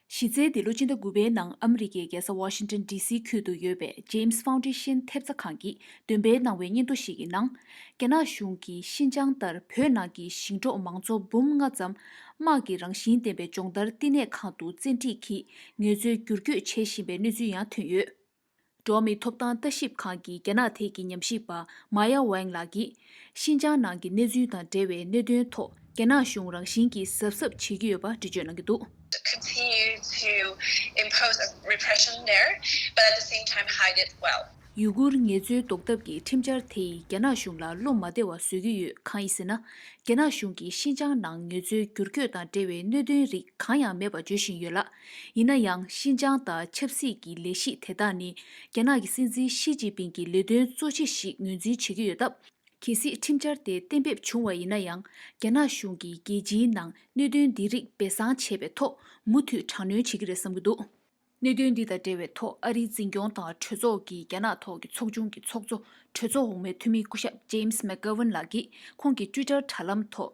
གཞི་རྩའི་འདི་ལོ་སྤྱི་ཟླ་དགུ་པའི་ནང་ཨ་མི་རི་ཀའི་རྒྱལ་ས་ཝ་ཤིང་ཏོན་ཌི་སི་ཁུལ་དུ་ཡོད་པའི་James Foundation ཐེབས་རྩ་ཁང་གིས་འདོན་སྤེལ་གནང་བའི་སྙན་ཐོ་ཞིག་གི་ནང་། རྒྱ་ནག་གཞུང་གིས་ཤིན་ཅང་ལྟར་བོད་ནང་གི་ཞིང་འབྲོག་མང་ཚོགས་འབུམ་ལྔ་ཙམ་དམག་གི་རང་བཞིན་ལྡན་པའི་སྦྱོང་བརྡར་བསྟི་གནས་ཁང་དུ་བཙན་ཁྲིད་ཀྱིས་ངལ་རྩོལ་བསྒྱུར་བཀོད་བྱེད་བཞིན་པའི་གནས་ཚུལ་ཡང་ཐོན་ཡོད། འགྲོ་བ་མིའི་ཐོབ་ཐང་ལྟ་ཞིབ་ཁང་གི་རྒྱ་ནག་ཐད་ཀྱི་ཉམས་ཞིབ་པ་མཱ་ཡ་ཝེང་ལགས་ཀྱིས། ཤིན་ཅང་ནང་གི་གནས་ཚུལ་དང་འབྲེལ་བའི་གནད་དོན་ཐོག་རྒྱ་ནག་གཞུང་རང་བཞིན་གྱིས་གཟབ་གཟབ་བྱེད་ཀྱི་ཡོད་པ་འགྲེལ་བརྗོད་གནང་གི་འདུག Continue to impose a repression there, but at the same time hide it well. ཡུ་གུར་ངལ་རྩོལ་ཟློག་ཐབས་ཀྱི་ཁྲིམས་འཆར་དེ་ཡིས་རྒྱ་ནག་གཞུང་ལ་བློ་མ་བདེ་བ་བཟོ་གི་ཡོད། གང་ཡིན་ཟེར་ན། རྒྱ་ནག་གཞུང་གིས་ཤིན་ཅང་ནང་ངལ་རྩོལ་བསྒྱུར་བཀོད་དང་འབྲེལ་བའི་གནད་དོན་རིགས་གང་ཡང་མེད་པ་བརྗོད་བཞིན་ཡོད་ལ། ཡིན་ན་ཡང་ཤིན་ཅང་དང་ཆབ་སྲིད་ཀྱི་ལས་གཞི་དེ་དག་ནི་རྒྱ་ནག་གི་སྲིད་འཛིན་ཞི་ཅིན་ཕིང་གི་ལས་དོན་གཙོ་ཆེ་ཞིག་ངོས་འཛིན་བྱེད་ཀྱི་ཡོད་སྟབས། གལ་སྲིད་ཁྲིམས་འཆར་དེ་གཏན་འབེབས་བྱུང་བ་ཡིན་ན་ཡང་། རྒྱ་ནག་གཞུང་གིས་རྒྱལ་སྤྱིའི་ནང་གནད་དོན་འདི་རིགས་སྦས་གསང་བྱས་པའི་ཐོག་མུ་མཐུད་དྲག་གནོན་བྱེད་ཀྱི་རེད་བསམ་གྱི་འདུག། གནད་དོན་འདི་དང་འབྲེལ་བའི་ཐོག་ཨ་རིའི་འཛིན་སྐྱོང་དང་གྲོས་ཚོགས་ཀྱི་རྒྱ་ནག་ཐོག་གི་ཚོགས་ཆུང་གི་ཚོགས་གཙོ་གྲོས་ཚོགས་འོག་མའི་འཐུས་མི་སྐུ་ཞབས་James McGovern ལགས་ཀྱིས་ཁོང་གི་Twitter དྲ་ལམ་ཐོག་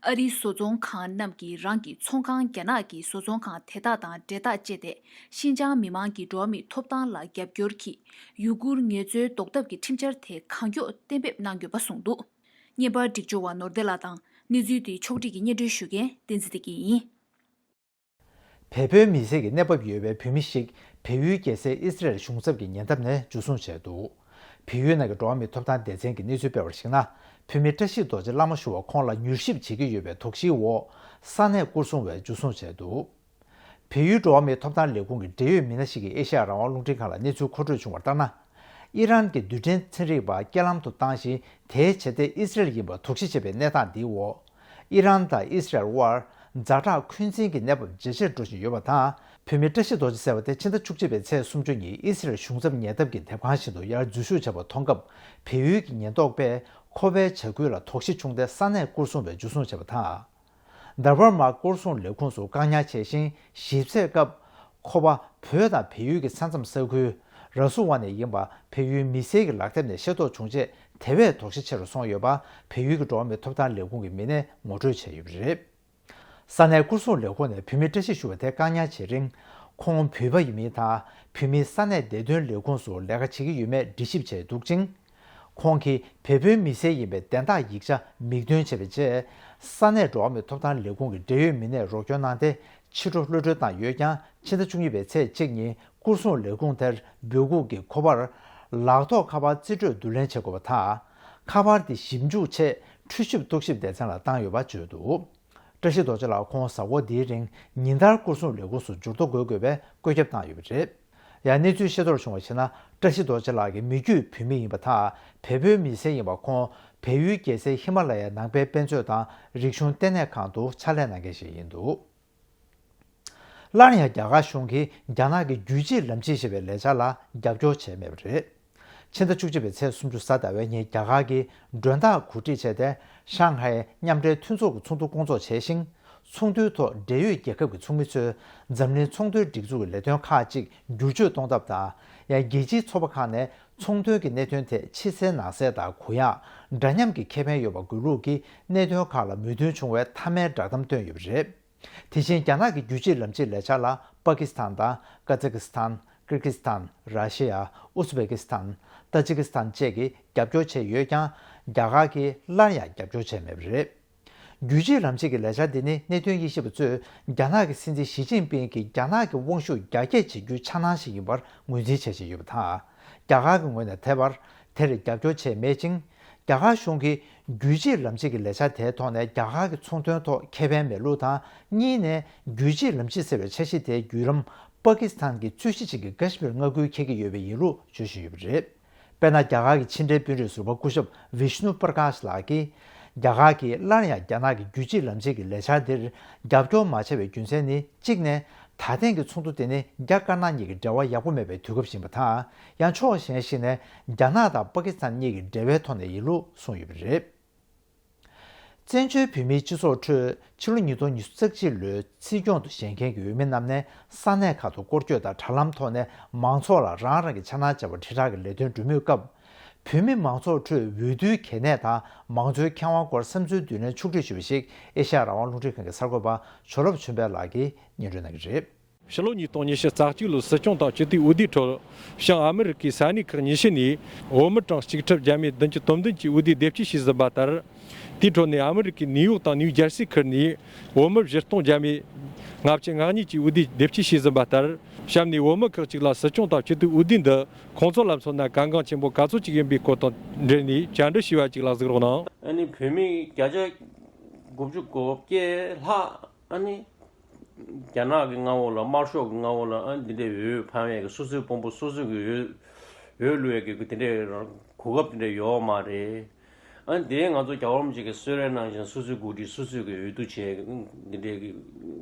ཨ་རིའི་བཟོ་ཚོང་ཁང་རྣམས་ཀྱིས་རང་གི་ཚོང་ཁང་རྒྱ་ནག་གི་བཟོ་ཚོང་ཁང་དེ་དག་དང་འབྲེལ་ཐག་བཅད་དེ། ཤིན་ཅང་མི་མང་གི་འགྲོ་བ་མིའི་ཐོབ་ཐང་ལ་རྒྱབ་སྐྱོར་གྱིས་ཡུ་གུར་ངལ་རྩོལ་ཟློག་ཐབས་ཀྱི་ཁྲིམས་འཆར་དེ་གང་མགྱོགས་གཏན་འབེབས་གནང་དགོས་པ་གསུངས་འདུག། བརྙན་པར་སྒྲིག་སྦྱོར་བ་ནོར་བདེ་ལགས་དང་། གནས་ཚུལ་དེ་ཕྱོགས་སྒྲིག་གིས་སྙན་སྒྲོན་ཞུ་མཁན་བསྟན་འཛིན་བདེ་སྐྱིད་ཡིན། བལ་པོའི་མི་སེར་གྱི་གནས་བབ་ཡོད་པའི་བོད་མི་ཞིག་བལ་ཡུལ་རྒྱལ་སའི་ཨི་སི་རེལ་གཞུང་ཚབ་ཀྱི་ཉེ་འདབས་ནས་འཇུ་བཟུང་བྱས་འདུག། བལ་ཡུལ་ནང་གི་འགྲོ་བ་མིའི་ཐོབ་ཐང་སྡེ་ཚན་གྱི་གནས་ཚུལ་སྤེལ་བར་གཞིགས་ན། བོད་མི་བཀྲ་ཤིས་རྡོ་རྗེ་བླ་མ་ཞུ་བ་ཁོང་ལ་མྱུལ་ཞིབ་བྱེད་ཀྱི་ཡོད་པའི་དོགས་གཞིའི་འོག་ས་གནས་སྐོར་སྲུང་བས་འཇུ་བཟུང་བྱས་འདུག། བལ་ཡུལ་འགྲོ་བ་མིའི་ཐོབ་ཐང་ལས་ཁུངས་ཀྱི་འབྲེལ་ཡོད་མི་སྣ་ཞིག་གིས་ཨེ་ཤ་ཡ་རང་དབང་རླུང་འཕྲིན་ཁང་ལ་གནས་ཚུལ་མཁོ་སྤྲོད་བྱུང་བར་ལྟར་ན། ཨི་རན་གྱི་རྡུལ་ཕྲན་ཚན་རིག་པ་རྐྱེན་ལམ་དུ་བཏང་ཞིང་། དེའི་བྱེད་གཏེ་ཨི་སི་རེལ་ཡིན་པར་དོགས་གཞི་བྱེད་པའི་གནས་སྟངས་འདིའི་འོག། ཨི་རན་དང་ཨི་སི་རེལ་དབར་ཛ་དྲག་འཁོན་འཛིན་གྱི་གནས་བབ་ཇེ་ཆེར་འགྲོ་བཞིན་ཡོད་པ་དང་། བོད་མི་བཀྲ་ཤིས་རྡོ་རྗེ་ཟེར་བ་དེ་ཕྱི་ཟླ་བཅུ་གཅིག་པའི་ཚེས་སུམ་ཅུ་ཉིན་ཨི་སི་རེལ་གཞུང་ཚབ་ཉེ་འདབས་ཀྱི་དེབ་ཁང་ཞིག་ཏུ་ཡར་འཛུལ་ཞུགས་བྱས་པ་མཐོང་སྐབས། བལ་ཡུལ་གྱི་ཉེན་རྟོག་པས་ཁོ་པའི་བྱ་འགུལ་ལ་དོགས་གཞི་བྱུང་སྟེ་ས་གནས་སྐོར་སྲུང་བས་འཇུ་བཟུང་བྱས་པ་དང་། འདར་བར་མ་སྐོར་སྲུང་ལས་ཁུངས་སུ་བཀག་ཉར་བྱས་ཤིང་། ཞིབ་དཔྱད་སྐབས་ཁོ་པ་བོད་དང་བལ་ཡུལ་གྱི་ས་མཚམས་ས་ཁུལ་ར་སུ་ཝ་ནས་ཡིན་པ་བལ་ཡུལ་མི་སེར་གྱི་ལག་དེབ་ནས་ཤེས་རྟོགས་བྱུང་རྗེས། དེ་བས་དོགས་གཞི་ཆེ་རུ་སོང་ཡོད་པ་བལ་ཡུལ་གྱི་འགྲོ་བ་མིའི་ཐོབ་ཐང་ལས་ཁུངས་ཀྱི་མི་སྣས་ངོ་སྤྲོད་བྱས་ཡོད་པ་རེད། ས་གནས་སྐོར་སྲུང་ལས་ཁུངས་ནས་བོད་མི་བཀྲ་ཤིས་ཞུ་བ་དེ་བཀག་ཉར་བྱེད་རིང་། ཁོང་བོད་པ་ཡིན་མིན་དང་། བོད་མིའི་ས་གནས་བདེ་དོན་ལས་ཁུངས་སུ་ལས་ཀ་བྱེད་ཀྱི་ཡོད་མེད་འདྲི་ཞིབ་བྱས་འདུག་ཅིང་། ཁོང་གིས་བལ་པོའི་མི་སེར་ཡིན་པའི་བདེན་རྟགས་ཡིག་ཆ་མིག་སྟོན་བྱས་པའི་རྗེས། ས་གནས་འགྲོ་བ་མིའི་ཐོབ་ཐང་ལས་ཁུངས་ཀྱི་འབྲེལ་ཡོད་མི་སྣས་རོགས་སྐྱོར་གནང་སྟེ། ཕྱི་དྲོ་གློད་གྲོལ་བཏང་ཡོད་ཀྱང་། ཕྱི་ཟླ་བཅུ་གཉིས་པའི་ཚེས་གཅིག་ཉིན་སྐོར་སྲུང་ལས་ཁུངས་དེར་འབོད་འགུག་གིས་ཁོ་པར་ལག་ཐོགས་ཁ་པར་རྩིས་སྤྲོད་བསྡུ་ལེན་བྱེད་དགོས་པ་དང་། ཁ་པར་དེ་ཞིབ་འཇུག་ཆེད་འཕྲུལ་ཞིབ་རྟོག་ཞིབ་སྡེ་ཚན་ལ་བཏང་ཡོད་པ་བརྗོད་འདུག། བཀྲ་ཤིས་རྡོ་རྗེ་ལགས་ཁོང་གཟའ་འཁོར་འདིའི་རིང་ཉིན་ལྟར་སྐོར་སྲུང་ལས་ཁུངས་སུ་འབྱོར་ཐོ་འགོད་དགོས་པའི་བཀོད་ཁྱབ་བཏང་ཡོད་པ་རེད། ཡང་གནས་ཚུལ་ཤེས་རྟོགས་བྱུང་བར་གཞིགས་ན། བཀྲ་ཤིས་རྡོ་རྗེ་ལགས་ཀྱི་མི་རྒྱུད་བོད་མི་ཡིན་པ་དང་། བལ་པོའི་མི་སེར་ཡིན་པ། ཁོང་བལ་ཡུལ་རྒྱལ་སའི་ཧི་མ་ལ་ཡའི་ནང་པའི་དཔེ་མཛོད་དང་རིག་གཞུང་ལྟེ་གནས་ཁང་དུ་ཕྱག་ལས་གནང་མཁན་ཞིག་ཡིན་འདུག། སླར་ཡང་རྒྱ་གར་གཞུང་གིས་རྒྱ་ནག་གི་རྒྱུད་གཅིག་ལམ་གཅིག་ཞེས་པའི་ལས་འཆར་ལ་རྒྱབ་སྐྱོར་བྱས་མེད་པ་རེད། ཕྱི་ཟླ་བཅུ་གཅིག་པའི་ཚེས་སུམ་ཅུ་གཟའ་ཟླ་བའི་ཉིན་རྒྱ་གར་གྱིས་མགྲོན་བདག་གོ་སྒྲིག་བྱས་ཏེ། ཧྲང་ཧའེ་མཉམ་འབྲེལ་མཐུན་ཚོགས་ཀྱི་ཚོགས་འདུ་སྐོང་ཚོགས་བྱས་ཤིང་། ཚོགས་འདུའི་ཐོག་འབྲེལ་ཡོད་རྒྱལ་ཁབ་ཀྱི་ཚོགས་མི་ཚོས་འཛམ་གླིང་ཚོང་དོན་སྒྲིག་འཛུགས་ཀྱི་ལས་དོན་ཁག་ཅིག་བསྒྱུར་བཅོས་གཏོང་ཐབས་དང་། ཡང་རྒྱལ་སྤྱིའི་ཚོགས་པ་ཁག་ནས་ཚོང་དོན་གྱི་གནད་དོན་ཐད་ཕྱི་གསལ་ནང་གསལ་དང་གུ་ཡངས། འདྲ་མཉམ་གྱི་ཁེ་ཕན་ཡོད་པ་དགོས་ལུགས་ཀྱི་གནད་དོན་ཁག་ལ་མོས་མཐུན་བྱུང་བའི་མཐའ་མའི་བསྒྲགས་གཏམ་བཏོན་ཡོད་པ་རེད། དེ་བཞིན་རྒྱ་ནག་གི་རྒྱུད་གཅིག་ལམ་གཅིག་ལས་འཆར་ལ་པ་ཀི་སི་ཐན་དང་། ཀ་ཛི་ཀི་སི་ཐན། ཀིར་གི་སི་ཐན། ར་ཤི་ཡ། ཨུ་ཛི་བེ་ཀི་སི་ཐན། ཏ་ཇི་ཀི་སི་ཐན་བཅས་ཀྱིས་རྒྱབ་སྐྱོར་བྱས་ཡོད་ཀྱང་། རྒྱ་གར་གྱིས་སླར་ཡང་རྒྱབ་སྐྱོར་བྱས་མེད་པ་རེད། རྒྱུད་གཅིག་ལམ་གཅིག་གི་ལས་འཆར་འདི་ནི་གནད་དོན་དབྱེ་ཞིབ་པ་ཚོས་རྒྱ་ནག་གི་སྲིད་འཛིན་ཞི་ཅིན་ཕིང་གིས་རྒྱ་ནག་གི་དབང་ཤུགས་རྒྱ་སྐྱེད་བྱེད་རྒྱུའི་འཆར་སྣང་ཞིག་ཡིན་པར་ངོས་འཛིན་བྱེད་བཞིན་ཡོད་པ་དང་། རྒྱ་གར་གྱི་ངོས་ནས་དེ་བར་དེར་རྒྱབ་སྐྱོར་བྱས་མེད་ཅིང་། རྒྱ་གར་གཞུང་གིས་རྒྱུད་གཅིག་ལམ་གཅིག་གི་ལས་འཆར་དེའི་ཐོག་ནས་རྒྱ་གར་གྱི་ཚོང་དོན་ཐོག་ཁེ་ཕན་མེད་ལུགས་དང་། གཉིས་ནས་རྒྱུད་གཅིག་ལམ་གཅིག་ཟེར་བའི་འཆར་གཞི་དེའི་བརྒྱུད་རིམ་པ་ཀི་སི་ཐན་གྱི་རྩོད་གཞི་ཅན་གྱི་ཀ་ཤི་མིར་མངའ་ཁུལ་འཁེལ་གྱི་ཡོད་པའི་ཡིན་ལུགས་བརྗོད་བཞིན་ཡོད་པ་རེད། དཔེར་ན། རྒྱ་གར་གྱི་ཕྱི་འབྲེལ་དཔོན་རིགས་ཟུར་པ་སྐུ་ཞབས་བིཤ་ནུ་པྲ་ཀཱཤ་ལགས་ཀྱིས། རྒྱ་གར་གྱིས་སླར་ཡང་རྒྱ་ནག་གི་རྒྱུད་གཅིག་ལམ་གཅིག་གི་ལས་འཆར་འདིར་རྒྱབ་སྐྱོར་མ་བྱས་པའི་རྒྱུ་མཚན་ནི། གཅིག་ནས། ད་ཐེངས་ཀྱི་ཚོགས་འདུ་དེ་ནི་རྒྱ་དཀར་ནག་གཉིས་ཀྱི་འབྲེལ་བ་ཡག་པོ་མེད་པའི་དུས་སྐབས་ཤིག་ཡིན་པ་དང་། ཡང་ཕྱོགས་གཞན་ཞིག་ནས་རྒྱ་ནག་དང་པ་ཀི་སི་ཐན་གཉིས་ཀྱི་འབྲེལ་བའི་ཐོག་ནས་ཡིན་ལུགས་གསུངས་ཡོད་པ་རེད། བཙན་བྱོལ་བོད་མིའི་སྤྱི་ཚོགས་ཁྲོད། ཕྱི་ལོ་ཉིས་སྟོང་ཉི་ཤུ་རྩ་གཅིག་ལོའི་སྲིད་སྐྱོང་དུ་བཞེངས་མཁན་གྱི་འོས་མི་རྣམས་ནས་ས་གནས་ཁག་ཏུ་སྐོར་སྐྱོད་དང་དྲ་ལམ་ཐོག་ནས་མང་ཚོགས་ལ་རང་རང་གི་འཆར་སྣང་བྱ་བ་དྲིལ་བསྒྲགས་ཀྱི་ལས་དོན་སྒྲུབ་མུས་སྐབས། བོད་མི་མང་ཚོགས་ཁྲོད་འོས་བསྡུའི་གལ་གནད་དང་མང་གཙོའི་ཁེ་དབང་སྐོར་བསམ་ཚུལ་བསྡུ་ལེན་ཕྱོགས་བསྒྲིགས་ཞུ་བ་ཞིག་ཨེ་ཤ་ཡ་རང་དབང་རླུང་འཕྲིན་ཁང་གི་གསར་འགོད་པ་ཇོ་ལབ་ཆོས་འཕེལ་ལགས་ཀྱིས་སྙན་སྒྲོན་གནང་གི་རེད། ཕྱི་ལོ་ཉིས་སྟོང་ཉི་ཤུ་རྩ་གཅིག་ལོའི་སྲིད་སྐྱོང་དང་སྤྱི་འཐུས་འོས་བསྡུའི་ཁྲོད། བྱང་ཨ་མི་རི་ཀའི་ས་གནས་ཁག་ཉི་ཤུ་ནས་བོད་མི་གྲངས་གཅིག་ཁྲི་བརྒྱ་མེད་བདུན་ཅུ་དོན་བདུན་གྱིས་འོས་བསྡུའི་དེབ་སྐྱེལ་བྱས་ཟིན་པ་ལྟར། དེའི་ཁྲོད་ནས་ཨ་མི་རི་ཀའི་ནིའུ་ཡོག་དང་ནིའུ་ཇར་སི་ཁུལ་ནས་བོད་མི་བཞི་སྟོང་བརྒྱ་མེད་ལྔ་བཅུ་ང་གཉིས་ཀྱིས་འོས་བསྡུའི་དེབ་སྐྱེལ་བྱས་ཟིན་པ་ལྟར། གཤམ་ནས་བོད་མི་ཁག་ཅིག་ལ་སྲིད་སྐྱོང་དང་སྤྱི་འཐུས་འོས་བསྡུའི་འདི་ཁོང་ཚོ་ལ་མཚོན་ན་གལ་འགངས་ཆེན་པོ་ག་ཚོད་ཅིག་ཡིན་པའི་སྐོར་དང་འབྲེལ་ནས་བཅར་འདྲི་ཞུས་པ་ཅིག་ལ་གཟིགས་རོགས་གནང་། ཨ་ནི་བོད་མི་བརྒྱ་ཆ་དགུ་བཅུ་གོ་བརྒྱད་ལྷག་ཨ་ནི། རྒྱ་ནག་གི་མངའ་འོག་ལ། དམར་ཤོག་གི་མངའ་འོག་ལ། ཨ་འདི་འདྲའི་འོས་འཕང་བའི་གི་སོ་སོའི་དཔོན་པོ་སོ་སོ་གི་འོས་འོས་བླུག་ཡས་ཀྱི་འདི་འདྲའི་གོ་སྐབས་འདི་འདྲ་ཡོད་མ་རེད། ཨ་དེ་ང་ཚོ་རྒྱལ་བ་རིན་པོ་ཆེ་གི་གསོལ་རས་ནང་བཞིན་སོ་སོའི་འགོ་ཁྲིད་སོ་སོ་གི་འོས་བསྡུ་བྱས། འདི་འདྲའི་གི་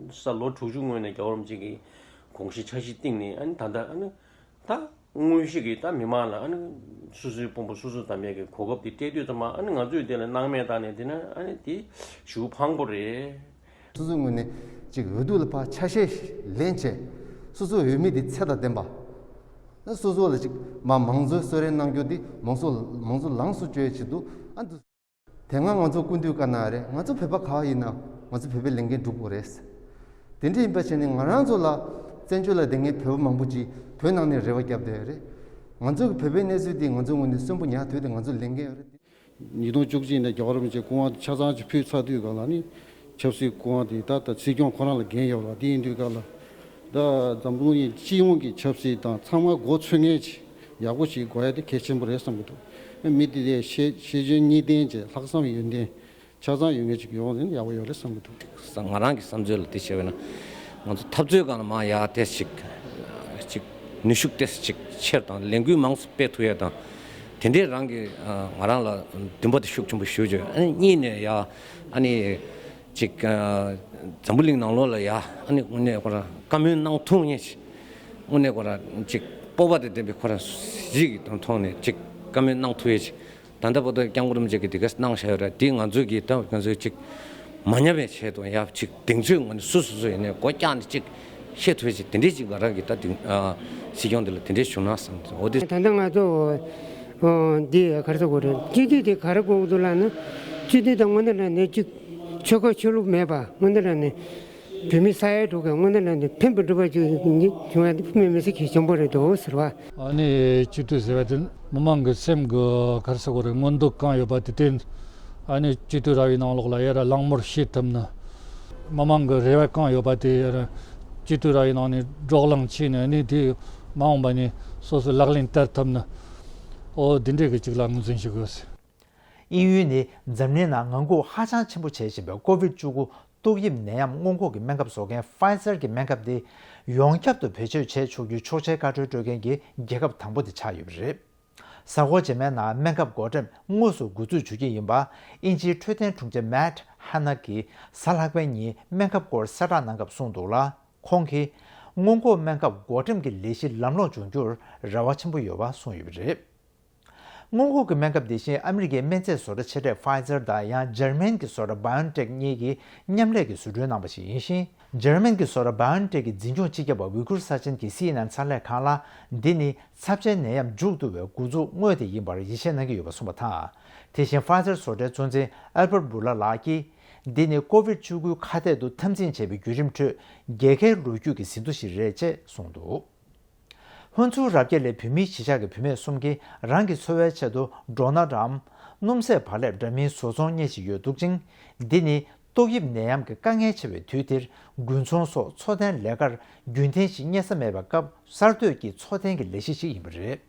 ས་ལོ་དྲུག་ཅུ་སྔོན་ནས་རྒྱལ་བ་རིན་པོ་ཆེ་གི་དགོངས་གཞི་འཆར་གཞི་བཏིང་ནས། ཨ་ནི་ད་ལྟ་ཨ་ནི། ད་དངོས་གཞི་གི་ད་མི་མང་ལ་ཨ་ནི་སོ་སོའི་དཔོན་པོ་སོ་སོ་འདེམས་ཡས་ཀྱི་གོ་སྐབས་དེ་སྤྲད་དུས་ཙམ་པ། ཨ་ནི་ང་ཚོས་དེ་ལ་སྣང་མེད་བཏང་ནས་བསྡད་ན་ཨ་ནི་དེ་ཞེ་པོ་ཕངས་པོ་རེད། སོ་སོའི་ངོས་ནས་ཅིག་འོས་བསྡུ་ལ་ཕར་ཆ་ཤས་ལེན་བྱས། སོ་སོའི་འོས་མི་དེ་ཚད་དང་ལྡན་པ། ཨ་སོ་སོ་ལ་ཅིག་མ་མང་གཙོའི་གསོལ་རས་གནང་རྒྱུ་དེ་མང་གཙོ་མང་གཙོ་ལངས་སུ་སྤྱོད་ཡས་ཆེད་དུ་ཨ་འདུག་དེ་སྔ་ང་ཚོ་སྐུ་མདུན་བཀའ་གནང་རེད། ང་ཚོ་བོད་པ་ག་བ་ཡིན་ན་ང་ཚོ་བོད་པའི་ལས་འགན་སྒྲུབ་དགོས་རེད། དེ་འདྲ་ཡིན་པ་བྱས་ནས་ང་རང་ཚོ་ལ་བཙན་བྱོལ་ལ་བསྡད་མཁན་བོད་པ་མང་པོ་ཅིག་བོད་ནང་ནས་རེ་བ་བརྒྱབ་བསྡད་ཡོད་རེད། ང་ཚོ་གི་བོད་པའི་གནས་ཚུལ་འདི་ང་ཚོའི་ངོས་ནས་གསོན་པོ་ཉར་ཐུབ་དེ་ང་ཚོ་ལས་འགན་ཡོད་རེད། ཉིས་སྟོང་བཅུ་གཅིག་ནས་རྒྱལ་བ་རིན་པོ་ཆེ་སྐུ་དབང་ཆ་ཚང་ཅིག་ཕུལ་ཚར་དུས་སྒང་ལ་ནི་ཆབ་སྲིད་སྐུ་དབང་དེ་ད་ད་སྲིད་སྐྱོང་ཁོ་རང་ལ་འགན་ཡོད་རེད། དེ་ཡིན་དུས་སྒང་ལ་ད་འཛམ་བུ་གླིང་སྤྱི་ཡོངས་ཀྱི་ཆབ་སྲིད་དང་ཚང་མ་མགོ་ཚོས་མཁན་ཅིག་ཡག་པོ་ཞིག་དགོས་ཡ་དེ་གལ་ཆེན་པོ་རེད་བསམ་གྱི་འདུག་མི་དེ་དེ་ཤེས་ཤེས་འཇོན་གཉིས་ལྡན་བྱས་ལྷག་བསམ་ཡོན་ཏན་ཆ་ཚང་ཡོད་མཁན་ཅིག་ཡོང་ཡིན་ཡག་པོ་ཡོད་རེད་བསམ་གྱི་འདུག་ང་རང་གི་བསམ་ཚུལ་ལ་དེ་བཤད་པ་ན་ང་ཚོ་འཐབ་རྩོད་སྒང་ལ་མར་ཡར་ཏོག་ཙམ་ཅིག་ཅིག་ནུས་ཤུགས་ཏོག་ཙམ་ཅིག་ཆེར་དང་ལས་འགུལ་མང་ཙམ་སྤེལ་ཐུབ་ཡ་དང་། དེ་འདྲས་རང་གི་ང་རང་ལ་འདུན་པ་དེ་ཤུགས་ཆེན་པོ་ཞུ་བྱས། ཨ་ནི་གཉིས་ནས་ཡ་ཨ་ནི་ཅིག་འཛམ་བུ་གླིང་ནང་ལོགས་ལ་ཡ་ཨ་ནི་དངོས་གནས་ཁོ་རང་བཀའ་མོལ་གནང་ཐུབ་མཁན་ཅིག་དངོས་གནས་ཁོ་རང་ཅིག་སྤོབས་པ་དང་ལྡན་པའི་ཁོ་རང་གཞིས་ཀྱི་དོན་ཐོག་ནས་ཅིག་བཀའ་མོལ་གནང་ཐུབ་ཡས་ཅིག་ད་ལྟ་བར་དུ་སྐྱབས་མགོན་རིན་པོ་ཆེ་གིས་དེ་ག་གནང་བཞག་ཡོད་རེད། དེ་ང་ཚོས་ཀྱིས་ད་ང་ཚོས་ཅིག་མ་ཉམས་པའི་ཆེད་དུ་ཡ་ཅིག་གདེང་ཚོད་ངོས་ནས་སུ་སོ་སོ་ཡིན་ནའི་སྒོ་བཀྱག་ནས་ཅིག་བཤད་ཐུབ་ཅིག་དེ་འདྲས་ཅིག་ང་རང་གིས་ད་དེང་ཨ་སྲིད་སྐྱོང་འདི་ལ་དེ་འདྲས་བྱུང་ན་བསམ་སོང་། འོ་དེ། ད་ལྟ་ང་ཚོ་འོ་འདི་ག་རེ་ཟེར་དགོས་རེད། སྤྱི་འཐུས་དེ་ག་རེ་དགོས་འདུག་ལབ་ན། སྤྱི་འཐུས་དང་དངོས་གནས་དྲང་གནས་ཅིག་ཆོལ་ཁ་ཆོས་ལུགས་མེད་པ་དངོས་གནས་དྲང་གནས་བོད་མི་ས་ཡ་དྲུག་གི་དངོས་གནས་དྲང་གནས་ཕན་པ་སྒྲུབ་པ་ཅིག་བྱུང་བ་དེ་དམིགས་བསལ་གལ་ཆེན་པོ་རེད་འདུག་ཟེར་བ། ཨ་ནི་སྤྱི་འཐུས་ཟེར་བ་དེ་མི་མང་གི་སེམས་ཀྱི་ག་རེ་ཟེར་དགོས་རེད། མངོན་འདོད་གང་ཡོད་པ་དེ་བསྟན། ཨ་ནི་སྤྱི་འཐུས་ར་བའི་ནང་ལོགས་ལ་ཡར་བླང་དོར་བྱེད་ཐུབ་ན། མི་མང་གི་རེ་བ་གང་ཡོད་པ་དེ་ཡར་སྤྱི་འཐུས་ར་བའི་ནང་ནས་བགྲོ་གླེང་བྱས་ནས་ཨ་ནི་དེ་མ་འོངས་པ་ནས་སོ་སོས་ལག་ལེན་བསྟར་ཐུབ་ན། ཨོ་དེ་འདྲས་ཀྱི་ཅིག་ལ་ངོས་འཛིན་ཞུ་དགོས། དབྱིན་ཡུལ་ནི་འཛམ་གླིང་ནང་ངང་སྒུག་ཧ་ཅང་ཆེན་པོ་བྱེད་བཞིན་པའི་ཀོ་བིད་བཅུ་དགུ་ཏོག་དབྱིབས་ནད་ཡམས་སྔོན་འགོག་གི་སྨན་ཁབ་བཟོ་མཁན་ཕ་ཡི་ཛར་གྱི་སྨན་ཁབ་དེ་ཡོངས་ཁྱབ་ཏུ་བེད་སྤྱོད་བྱེད་ཆོག་རྒྱུའི་ཆོག་མཆན་བཀའ་འཁྲོལ་སྤྲོད་མཁན་གྱི་རྒྱལ་ཁབ་དང་པོ་དེ་ཆགས་ཡོད་པ་རེད། གཟའ་འཁོར་རྗེས་མའི་ནང་སྨན་ཁབ་བགོ་བཀྲམ་དངོས་སུ་འགོ་འཛུགས་བྱེད་རྒྱུ་ཡིན་པ། དབྱིན་ཇིའི་འཕྲོད་བསྟེན་དྲུང་ཆེ་མེཊ་ཧ་ནག་གིས་གཟའ་ལྷག་པའི་ཉིན་སྨན་ཁབ་སྐོར་གསལ་བསྒྲགས་གནང་སྐབས་གསུངས་འདུག་ལ། ཁོང་གིས་སྔོན་འགོག་སྨན་ཁབ་བགོ་བཀྲམ་གྱི་ལས་གཞི་ལམ་ལྷོང་འབྱུང་རྒྱུར་རེ་བ་ཆེན་པོ་ཡོད་པ་གསུངས་ཡོད་པ་རེད། སྔོན་འགོག་གི་སྨན་ཁབ་དེ་བཞིན་ཨ་མི་རི་ཀའི་སྨན་རྫས་བཟོ་གྲྭ་ཆེ་གྲས་ཕ་ཡི་ཛར་དང་ཡང་འཇར་མན་གྱི་བཟོ་གྲྭ་བྷ་ཡོན་ཊེག་གཉིས་ཀྱིས་མཉམ་ལས་ཀྱིས་བཟོ་སྐྲུན་གནང་པ་ཞིག་ཡིན་ཞིང་། འཇར་མན་གྱི་བཟོ་གྲྭ་བྷ་ཡོན་ཊེག་གི་འཛིན་སྐྱོང་སྤྱི་ཁྱབ་པ་ཝི་ཁུར་ས་ཆེན་གྱིས་སི་ཨེན་ཨེན་གསར་ལས་ཁང་ལ། འདི་ནི་ཚབས་ཆེའི་ནད་ཡམས་མཇུག་བསྡུ་བའི་འགོ་འཛུགས་དངོས་དེ་ཡིན་པར་ཡིད་ཆེས་གནང་གི་ཡོད་པ་གསུངས་པ་དང་། དེ་བཞིན་ཕ་ཡི་ཛར་བཟོ་གྲྭའི་གཙོ་འཛིན་ཨལ་བར་བུ་ལ་ལགས་ཀྱིས། འདི་ནི་ཀོ་བིད་བཅུ་དགུའི་ཁ་གཏད་དུ་འཐབ་འཛིང་བྱས་པའི་བརྒྱུད་རིམ་ཁྲོད་རྒྱལ་ཁའི་ལོ་རྒྱུས་ཀྱི་ཟིན་ཐོ་ཞིག་རེད་ཅེས་གསུངས་འདུག་ཧུན་སུར་རབ་རྒྱས་ལའི་བོད་མིའི་གཞིས་ཆགས་ཀྱི་བུད་མེད་གསུམ་གྱིས་རང་གི་འཚོ་བའི་ཆེད་དུ་ཌོ་ནཊ་འམ་སྣུམ་ཟད་བག་ལེབ་འདྲ་མིན་བཟོ་ཚོང་གཉེར་བཞིན་ཡོད་འདུག་ཅིང་། འདི་ནི་ཏོག་དབྱིབས་ནད་ཡམས་ཀྱི་དཀའ་ངལ་ཆེ་བའི་དུས་འདིར་དགུན་ཚོང་སོགས་འཚོ་རྟེན་ལས་ཀར་རྒྱུན་གཏན་ཞིག་རྙེད་ས་མེད་པའི་སྐབས། གསར་གཏོད་ཀྱི་འཚོ་རྟེན་གྱི་ལས་གཞི་ཞིག་ཡིན་པ་རེད།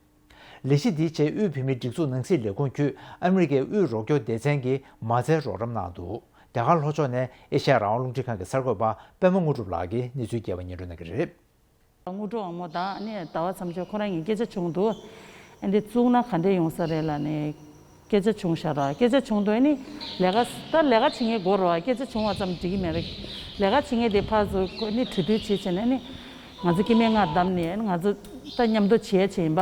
ལས་གཞི་འདིའི་ཆེད་དབུས་བོད་མིའི་སྒྲིག་འཛུགས་ནང་སྲིད་ལས་ཁུངས་བརྒྱུད་ཨ་མི་རི་ཀའི་དབུས་རོགས་སྐྱོར་སྡེ་ཚན་གྱིས་མ་རྩའི་རོགས་རམ་གནང་འདུག་རྒྱ་གར་ལྷོ་ཕྱོགས་ནས་ཨེ་ཤ་ཡ་རང་དབང་རླུང་འཕྲིན་ཁང་གི་གསར་འགོད་པ་པད་མ་དངོས་གྲུབ་ལགས་ཀྱིས་གནས་ཚུལ་རྒྱས་པ་སྙན་སྒྲོན་གནང་གི་རེད། དངོས་གྲུབ་དབང་མོ་དང་ནི་ཟླ་བ་མཚམས་གཅོད་ཁོ་རང་གཉིས་སྐད་ཆ་བྱུང་འདུག་ཨ་འདི་བཙུགས་ན་ག་འདྲས་ཡོང་ས་རེད་ལབ་ནས་སྐད་ཆ་བྱུང་ཤག་ར། སྐད་ཆ་བྱུང་འདུག་ཨ་ནི་ལས་ཀ་ད་ལས་ཀ་བྱེད་མཁན་དགོས་རེད་བ། སྐད་ཆ་བྱུང་བ་ཙམ་འགྲིག་གི་མེད་རེད། ལས་ཀ་བྱེད་མཁན་དེ་ཕར་ཚུར་ཁོ་ནི་གྲོས་བསྡུར་བྱེད་བྱས་ནས་ནི་ང་ཚོ་སྐྱེ་དམན་ལྔ་བདམས་ནས་ང་ཚོ་ད་མཉམ་དུ་བྱེད་ཡ་བྱེད་ཡིན་པ།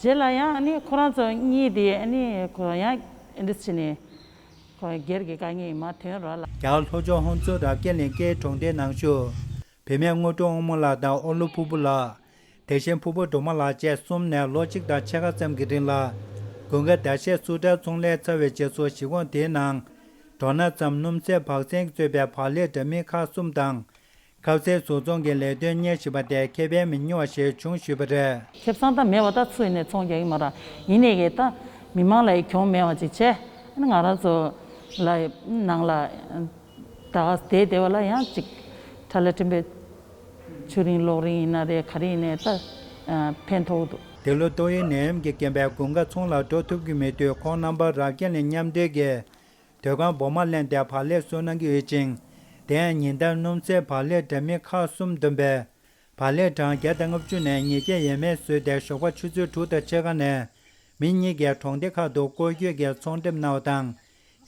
རྗེས་ལ་ཡང་ཨ་ནི་ཁོ་རང་ཚོ་གཉིས་དེ་ཨ་ནི་ཁོ་ཡང་ཨ་འདྲས་བྱས་ནས་ཁོ་སྒེར་གྱི་དཀའ་ངལ་ཡིན་མ་དོན་ར་ལ། རྒྱ་གར་ལྷོ་ཕྱོགས་ཧོན་སུར་རབ་རྒྱས་གླིང་སྐད་གྲོང་སྡེའི་ནང་བཞུགས་བུད་མེད་དངོས་གྲུབ་དབང་མོ་ལགས་དང་ཨོ་ལོ་ཕུར་བུ་ལགས། དེ་བཞིན་ཕུར་བུ་སྒྲོལ་མ་ལགས་བཅས་གསུམ་ནས་ལོ་གཅིག་དང་ཕྱེད་ཀ་ཙམ་གྱི་རིང་ལ་དགུན་ཁ་ཟླ་ཤས་སུ་ཊར་ཚོང་ལས་ཚར་བའི་རྗེས་སུ་གཞིས་ཁོངས་དེའི་ནང་ཌོ་ནཊ་ཙམ་སྣུམ་ཟད་བག་ཟན་གྱིས་གཙོས་པའི་བག་ལེབ་འདྲ་མིན་ཁག་གསུམ་དང་། ཁ་ཟས་བཟོ་ཚོང་གི་ལས་དོན་གཉེར་བཞིན་པ་དེ་ཁེ་ཕན་མི་ཉུང་བ་ཞིག་བྱུང་ཞུས་པ་རེད། ཁེ་བཟང་ད་མེད་པ་ད་ཚུར་ཡིན་ནས་ཚོང་རྒྱག་གི་མ་རེད། ཡིན་ནའི་གི་ད་མི་མང་ལ་ཡི་གྱོང་མེད་པ་ཅིག་བྱས། ང་རང་ཚོ་ལ་ནང་ལ་ད་ག་བསྡད་བསྡད་པ་ལ་ཡང་ཅིག་ཁྲ་ལ་ཕྲན་བུ་ཆུ་རིན་གློག་རིན་ཡིན་ན་རེད། ག་རེ་ཡིན་ནའི་ད་ཕན་ཐོགས་འདུག་དེ་ལོ་ཏོག་དབྱིབས་ནད་ཡམས་ཀྱི་རྐྱེན་པས་དགུན་ཁ་ཚོང་ལ་འགྲོ་ཐུབ་ཀྱི་མེད་དུས་ཁོང་རྣམ་པ་རབ་རྒྱས་གླིང་མཉམ་འབྲེལ་གྱིས། སྡོད་ཁང་སྦོ་མ་ལེན་ཏེ་བག་ལེབ་བཟོ་གནང་གི་ཡོད་ཅིང་། དེ་ཡང་ཉིན་ལྟར་སྣུམ་ཟད་བག་ལེབ་འདྲ་མིན་ཁག་གསུམ་བསྡོམས་པའི་བག་ལེབ་གྲངས་བརྒྱ་དང་ལྔ་བཅུ་ནས་ཉིས་བརྒྱ་ཡས་མས་བཟོས་ཏེ་ཞོགས་པ་ཆུ་ཚོད་དྲུག་དང་ཕྱེད་ཀ་ནས་མི་གཉིས་ཀས་གྲོང་སྡེ་ཁག་ཏུ་སྐོར་སྐྱོད་ཀྱིས་ཚོང་འགྲེམས་གནང་བ་དང་།